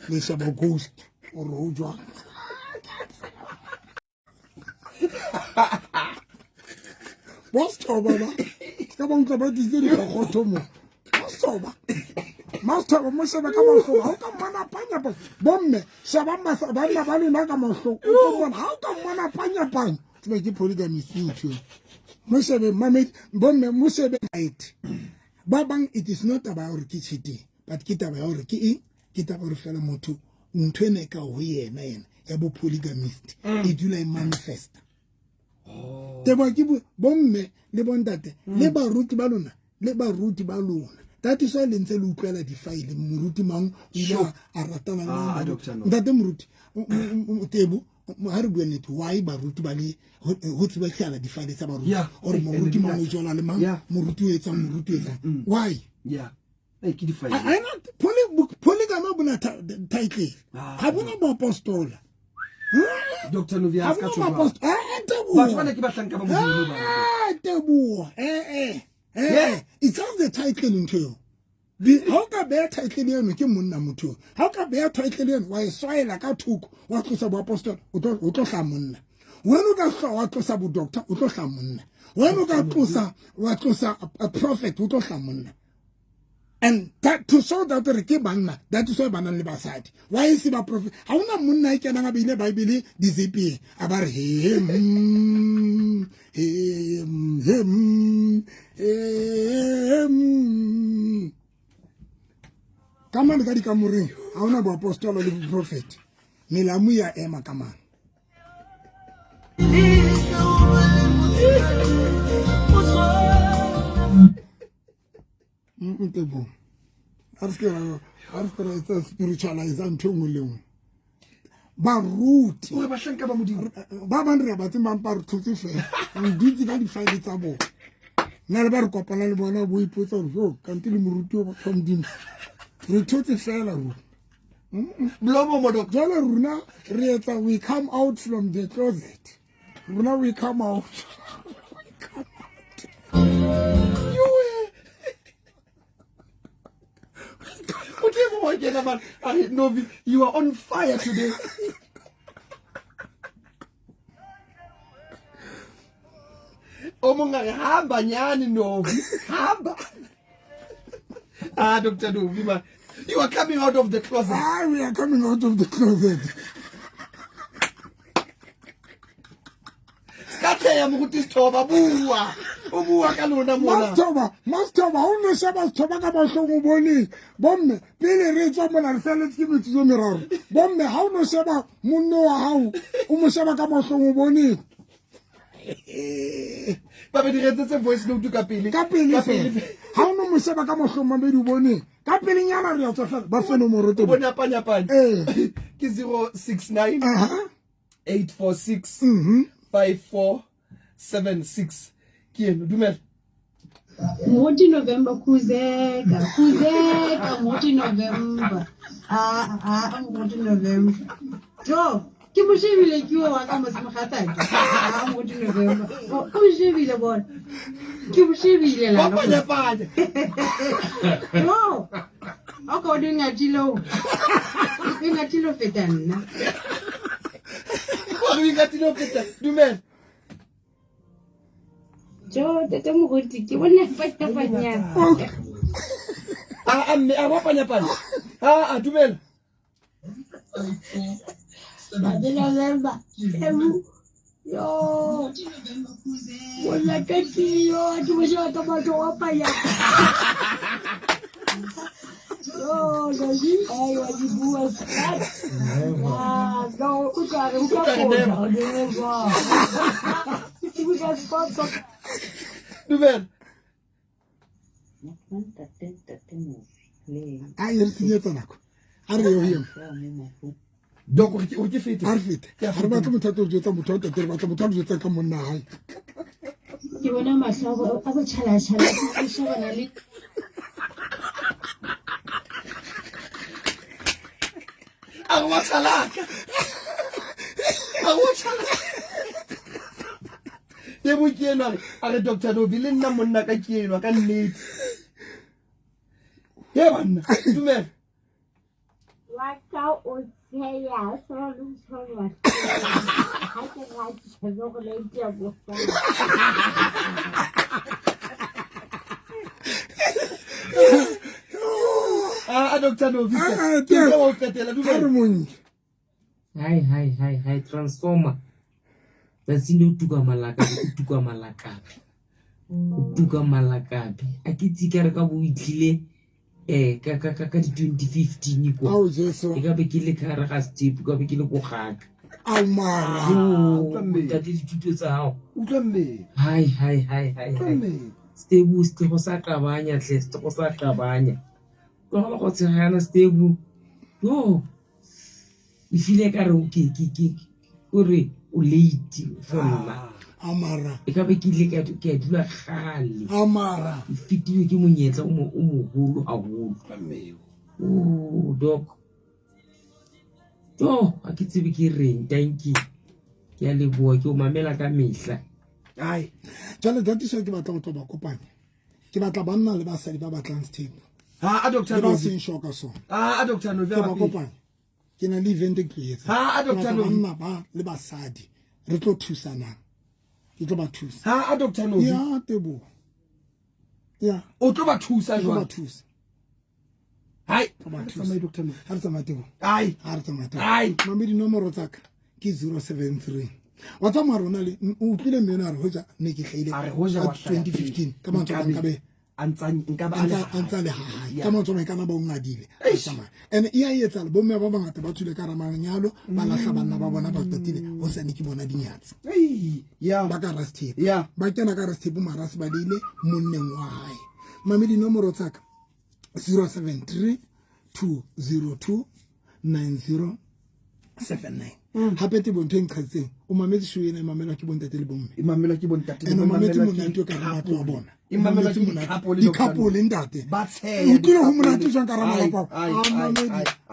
[SPEAKER 2] Le sheba ghost hore ho jwang. Bo sethoba ba. Ka ba utlwa ba tlise dikgokgotho mo. Bo sethoba. Masthoba mo shebe ka mahlong. Ha o ka mmona panya-panya. Bomme, shebang banna ba lona ka mahlong. O tlo mmona. Ha o ka mmona panya-panya. Tseba ke polygamist ntho eo. Mo shebe, mamedi, bomme, mo shebe right. Ba bang, it is not taba ya hore ke cheating, but ke taba ya hore ke eng? Ke taba ya hore fela motho, ntho ena e ka ho yena, yena, ya bo polygamist, e dula e manifesta.
[SPEAKER 1] Oh.
[SPEAKER 2] Teboho ke bomme le bontate, le baruti ba lona, le baruti ba lona. That is why le ntse le utlwela di-file. Moruti mang o ile
[SPEAKER 1] Sure.
[SPEAKER 2] a ratana le
[SPEAKER 1] Ah,
[SPEAKER 2] mang.
[SPEAKER 1] Doctor No.
[SPEAKER 2] Ntate moruti, Tebo, ha re bua nnete, why baruti ba le ho tsebakala di-file tsa baruti?
[SPEAKER 1] Yeah.
[SPEAKER 2] Or
[SPEAKER 1] Eh,
[SPEAKER 2] moruti
[SPEAKER 1] eh,
[SPEAKER 2] mang o jola le mang?
[SPEAKER 1] Yeah.
[SPEAKER 2] Moruti o etsang, moruti o etsang. Why?
[SPEAKER 1] Yeah. Eh, ke di-file.
[SPEAKER 2] A na polygamy ha bona title.
[SPEAKER 1] Ah.
[SPEAKER 2] Ha bona boapostola.
[SPEAKER 1] Doctor Novi,
[SPEAKER 2] Ha
[SPEAKER 1] ha se ka
[SPEAKER 2] bona
[SPEAKER 1] tjho jwalo.
[SPEAKER 2] boapostola. Eh, eh, Teboho.
[SPEAKER 1] Batho bana ke bahlanka ba Modimo ba.
[SPEAKER 2] Eh, Teboho. Eh, eh. Eh,
[SPEAKER 1] Yeah.
[SPEAKER 2] it's just the title ntho eo. Ha o ka beha title eno ke monna motho eo. Ha o ka beha title eno wa e swaela ka thoko, wa tlosa boapostola, o tlo hlaha monna. Wena o ka hloha wa tlosa bo doctor, o tlo hlaha monna. Wena o ka tlosa, wa tlosa a prophet, o tlo hlaha monna. And that, to show that re ke banna, that is why ba nang le basadi. Why is ba prophet? Ha hona monna e kenang a beile Bible dizipeng, a ba re, he, he. he he he. Ka mane ka dikamoreng ga ona boapostolo le boprofete, melamu ya ema ka mane. Ntebo a re se ra etsa spiritualize ntho e nngwe le nngwe. Baruti
[SPEAKER 1] gore bahlanka ba Modimo
[SPEAKER 2] ba bang re ba tseng ba mpa re thotse fela, re dutse ka difaele tsa bona. Nna le ba re kopana le bona bo ipotsa gore jo kante le moruti wa batho ba Modimo, re thotse fela rona.
[SPEAKER 1] Blomo mo doc.
[SPEAKER 2] Jwale rona re etsa, we come out from the closet. Rona we come out.
[SPEAKER 1] Modimo wa kena man. A re, Novi, you are on fire today. O mong a re, hamba nyane Novi, hamba. Ah, Dr. Novi, man, you are coming out of the closet.
[SPEAKER 2] Ah, we are coming out of the closet.
[SPEAKER 1] Ka tsheya moruti Sethoba, bua. O bua ka lona mona.
[SPEAKER 2] Masthoba, Masthoba, ha o no sheba Sethoba ka mahlong o bone. Bomme, pele re tswa mona re saletse ke metsotso e meraro. Bomme, ha o no sheba monno wa hao, o mo sheba ka mahlong o bone.
[SPEAKER 1] Ba be di retsetse voice note ka pele.
[SPEAKER 2] Ka pele fela. Ha o no mo sheba ka mahlong mamedi o bone. Ka pelenyana re a tswa fela. Ba fe nomoro teng.
[SPEAKER 1] O bone a panyapanya.
[SPEAKER 2] Ee.
[SPEAKER 1] Ke 069 846 5476. Ke eno, dumela.
[SPEAKER 4] Moruti November khuzeka, khuzeka Moruti November. Ah ah Moruti November. Jo, ke mo shebile ke o wa ka mose mogatsake. Ah Moruti November. O mo shebile bona. Ke mo shebile la.
[SPEAKER 1] Ba panyapanya.
[SPEAKER 7] Jo. O ka o di ngatile o. O ngatile o feta nna.
[SPEAKER 1] O re ngatile o feta. Dumela.
[SPEAKER 4] Jo, tete moruti, ke bona panyapanya.
[SPEAKER 1] A mme a wa panyapanya. A a dumela.
[SPEAKER 4] Ntate November, ebu, yo. Bona ka tio, ke mo sheba ka mahlo wa panyapa. Yo, Novi, ai, wa di bua skat. Ah, no, o tla re o ka pota, never. Ke bua skat.
[SPEAKER 1] Dumela.
[SPEAKER 2] A e re senyetsa nako. A re yo him.
[SPEAKER 1] Dok, o ke fete.
[SPEAKER 2] A re fete.
[SPEAKER 1] Ke a
[SPEAKER 2] Ga re batle motho a tlo re jwetsa motho wa ntate, re batla motho a re jwetsang ka monna hae.
[SPEAKER 4] Ke bona mahlo a botjhalatjhala, o shebana le
[SPEAKER 1] A re wa tshalaka. A re wa tshalaka. Tebo ke enwa, a re Doctor Novi le nna monna ka ke enwa ka nnete. He banna, dumela.
[SPEAKER 10] Wa ka o tsheya so le tshwarwa. Ha ke rate tshebe go le tebo.
[SPEAKER 1] Ah, Doctor Novi.
[SPEAKER 2] Ah,
[SPEAKER 1] Ke o qetela dumela.
[SPEAKER 2] Ha re monke.
[SPEAKER 11] Hai hai hai hai transformer. Tsatsing le o tuka malakabe, o tuka malakabe. O tuka malakabe. A ke itse ka re ka bo o itlhile ka ka ka ka di 2015 kwa.
[SPEAKER 2] Ao Jesu.
[SPEAKER 11] E ka be ke le ka gare ga step, ka be ke le ko gaka.
[SPEAKER 2] Ao mara.
[SPEAKER 11] Yo, ntate dithuto tsa hao.
[SPEAKER 1] Utlwa mmele.
[SPEAKER 11] Hai hai hai hai
[SPEAKER 1] Utlwa
[SPEAKER 11] hai.
[SPEAKER 1] mmele.
[SPEAKER 11] Stebu setlhogo sa qabanya tlhe, setlhogo sa qabanya. Tlogela go tshegana Stebu. Yo. E file ka re o ke ke ke kore o late for nna.
[SPEAKER 2] Amara.
[SPEAKER 11] E ka be ke ile ka ke a dula kgale.
[SPEAKER 2] Amara.
[SPEAKER 11] E fetilwe ke monyetla o mo o moholo haholo. Oh, doc. Jo, ha ke tsebe ke reng, thank you. Ke a leboha, ke o mamela ka mehla.
[SPEAKER 1] Ai.
[SPEAKER 2] Jwale datiso ke batla go tlo ba kopanya. Ke batla banna le basadi ba batlang sethepu.
[SPEAKER 1] Ha a Doctor
[SPEAKER 2] Le ba
[SPEAKER 1] Novi.
[SPEAKER 2] seng sure ka sona.
[SPEAKER 1] Ha a Doctor Novi.
[SPEAKER 2] Ke ba kopanya. Ke na le event e ke tlo e etsa.
[SPEAKER 1] Ha a
[SPEAKER 2] Ke
[SPEAKER 1] Doctor
[SPEAKER 2] batla
[SPEAKER 1] Novi.
[SPEAKER 2] banna ba le basadi re tlo thusanang. Ke tlo ba thusa.
[SPEAKER 1] Ha a Doctor Novi.
[SPEAKER 2] Ya Teboho. Ya.
[SPEAKER 1] O tlo ba thusa
[SPEAKER 2] Ke tlo
[SPEAKER 1] jwang?
[SPEAKER 2] ba thusa.
[SPEAKER 1] Hai.
[SPEAKER 2] Tlo ba thusa.
[SPEAKER 1] Tsamaye Doctor Novi.
[SPEAKER 2] Ha re tsamaye Teboho.
[SPEAKER 1] Ai.
[SPEAKER 2] Ha re tsamaye Teboho.
[SPEAKER 1] Ai.
[SPEAKER 2] Mamedi nomoro tsa ka ke 073. Wa tsamaya rona le o utlwile mme ena a re hoja ne ke hlahile
[SPEAKER 1] A re hoja
[SPEAKER 2] ka
[SPEAKER 1] wa hlaya pele,
[SPEAKER 2] 2015 ka mantswe a mang
[SPEAKER 1] nkabe
[SPEAKER 2] nkabe
[SPEAKER 1] a ntsa nkabe a le
[SPEAKER 2] a ntsa le hae
[SPEAKER 1] Yeah.
[SPEAKER 2] ka mantswe a mang kana ba o ngadile a
[SPEAKER 1] Eish.
[SPEAKER 2] tsamaya and e a etsala bomme ba bangata ba tswile ka hara manyalo ba lahla banna ba bona ba qetile ho sane ke bona dinyatsi
[SPEAKER 1] Ei, yeah.
[SPEAKER 2] ba ka rasethepe
[SPEAKER 1] Yeah.
[SPEAKER 2] ba kena ka rasethepe mara se baleile monneng wa hae mame dinomoro tsa ka 073 202 90 79 hape tebo ntho e nqhatseng o mametse show ena e mamelwa ke bontate le bomme
[SPEAKER 1] e mamelwa ke bontate le
[SPEAKER 2] and o
[SPEAKER 1] bomme,
[SPEAKER 2] mametse
[SPEAKER 1] e mamelwa
[SPEAKER 2] monate
[SPEAKER 1] ke
[SPEAKER 2] o ka re matlo a bona
[SPEAKER 1] E mamelwa ke
[SPEAKER 2] O mametse monate.
[SPEAKER 1] di-couple,
[SPEAKER 2] di-couple ntate
[SPEAKER 1] Ba tsheya
[SPEAKER 2] o utlwile ho
[SPEAKER 1] di-couple.
[SPEAKER 2] monate jwang ka hara
[SPEAKER 1] Ai,
[SPEAKER 2] malapa ao?
[SPEAKER 1] ai,
[SPEAKER 2] A
[SPEAKER 1] ai,
[SPEAKER 2] mamedi.
[SPEAKER 1] ai,
[SPEAKER 2] A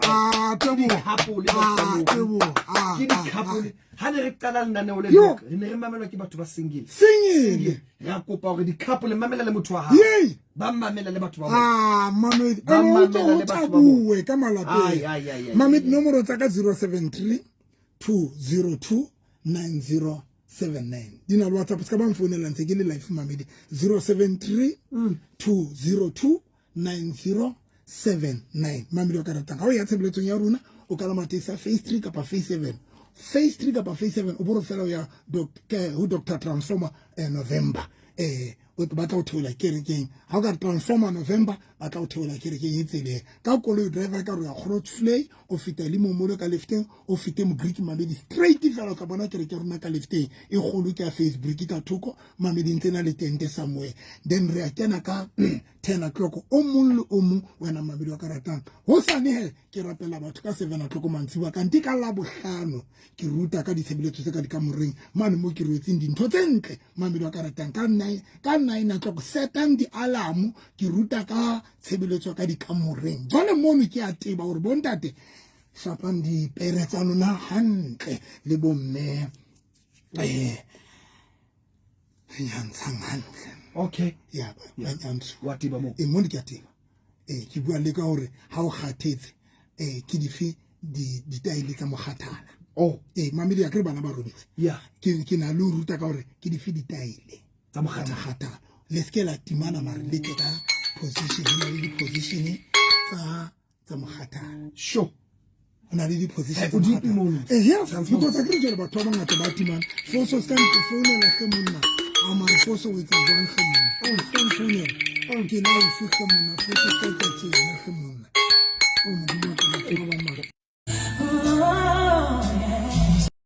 [SPEAKER 2] teboho.
[SPEAKER 1] Di-couple,
[SPEAKER 2] A
[SPEAKER 1] Dr. Novi.
[SPEAKER 2] teboho. A,
[SPEAKER 1] ke
[SPEAKER 2] a,
[SPEAKER 1] di-couple
[SPEAKER 2] a.
[SPEAKER 1] ha ne re qala lenaneo le
[SPEAKER 2] Yo.
[SPEAKER 1] Doc, re ne re mamelwa ke batho ba single
[SPEAKER 2] Single.
[SPEAKER 1] re a kopa hore di-couple mamela le motho wa hao
[SPEAKER 2] Yei.
[SPEAKER 1] ba mamela le batho ba bona
[SPEAKER 2] a mamedi
[SPEAKER 1] Ba
[SPEAKER 2] ene o
[SPEAKER 1] mamela
[SPEAKER 2] tlo
[SPEAKER 1] le
[SPEAKER 2] ho
[SPEAKER 1] batho ba
[SPEAKER 2] tabuwe ka
[SPEAKER 1] Ai, ai,
[SPEAKER 2] malapeng
[SPEAKER 1] ai, ai,
[SPEAKER 2] mamedi
[SPEAKER 1] ai.
[SPEAKER 2] nomoro tsa ka 073 202 9079 di na le whatsapp se ka ba mfounela ntse ke le life mamedi 073 202 9079 mamedi wa ka ratang ga o ya tshebeletsong ya rona o ka la matesa phase 3 kapa phase 7 phase 3 kapa phase 7 o bore fela o ya ho Dr Transformer November o ba tla o theola kerekeng ha o ka re Transformer November ba tla o theola kerekeng e tseleng ka koloi driver ka re ya Grootvlei o feta le momolo ka lefteng o fete Mogreek mamedi straight fela o tla bona kereke ya rona ka lefteng e kgolo ke ya Facebook ka thoko mamedi ntse na le tente somewhere then re a kena ka 10 o'clock o mong le o mong wena mamedi wa ka ratang hosane he ke rapela batho ka 7 o'clock mantsiboa kante ka labohlano ke ruta ka ditshebeletso tse ka dikamoreng mane mo ke rwetseng dintho tse ntle mamedi wa ka ratang ka 9 o'clock setang di-alarm ke ruta ka tshebeletso ka dikamoreng jwale mono ke a teba hore bontate shapang dipere tsa lona hantle le bomme nyantshang hantle
[SPEAKER 1] okay
[SPEAKER 2] ya ba nyantsha
[SPEAKER 1] wa teba moo
[SPEAKER 2] e mono ke a teba ke bua le ka hore ha o kgathetse ke dife ditaele tsa mokgathala
[SPEAKER 1] oh
[SPEAKER 2] mamedi a ke re bana ba robetse
[SPEAKER 1] yeah
[SPEAKER 2] ke na le ho ruta ka hore ke dife ditaele
[SPEAKER 1] tsa mokgathala
[SPEAKER 2] mokgathala le seke la timana mare le tle ka position ho na le di-position tsa mokgathala
[SPEAKER 1] sure
[SPEAKER 2] ho na le di-position
[SPEAKER 1] Eh,
[SPEAKER 2] tsa
[SPEAKER 1] o deep
[SPEAKER 2] mokgathala.
[SPEAKER 1] mono.
[SPEAKER 2] Yes, because akere jwale batho ba bangata ba timana foso se ka nfounela hle monna a mare foso o etsa jwang hle monna o se ka nfounela ke life hle monna foso se ka etsa tjena hle monna o modimo wa ka batho ba bang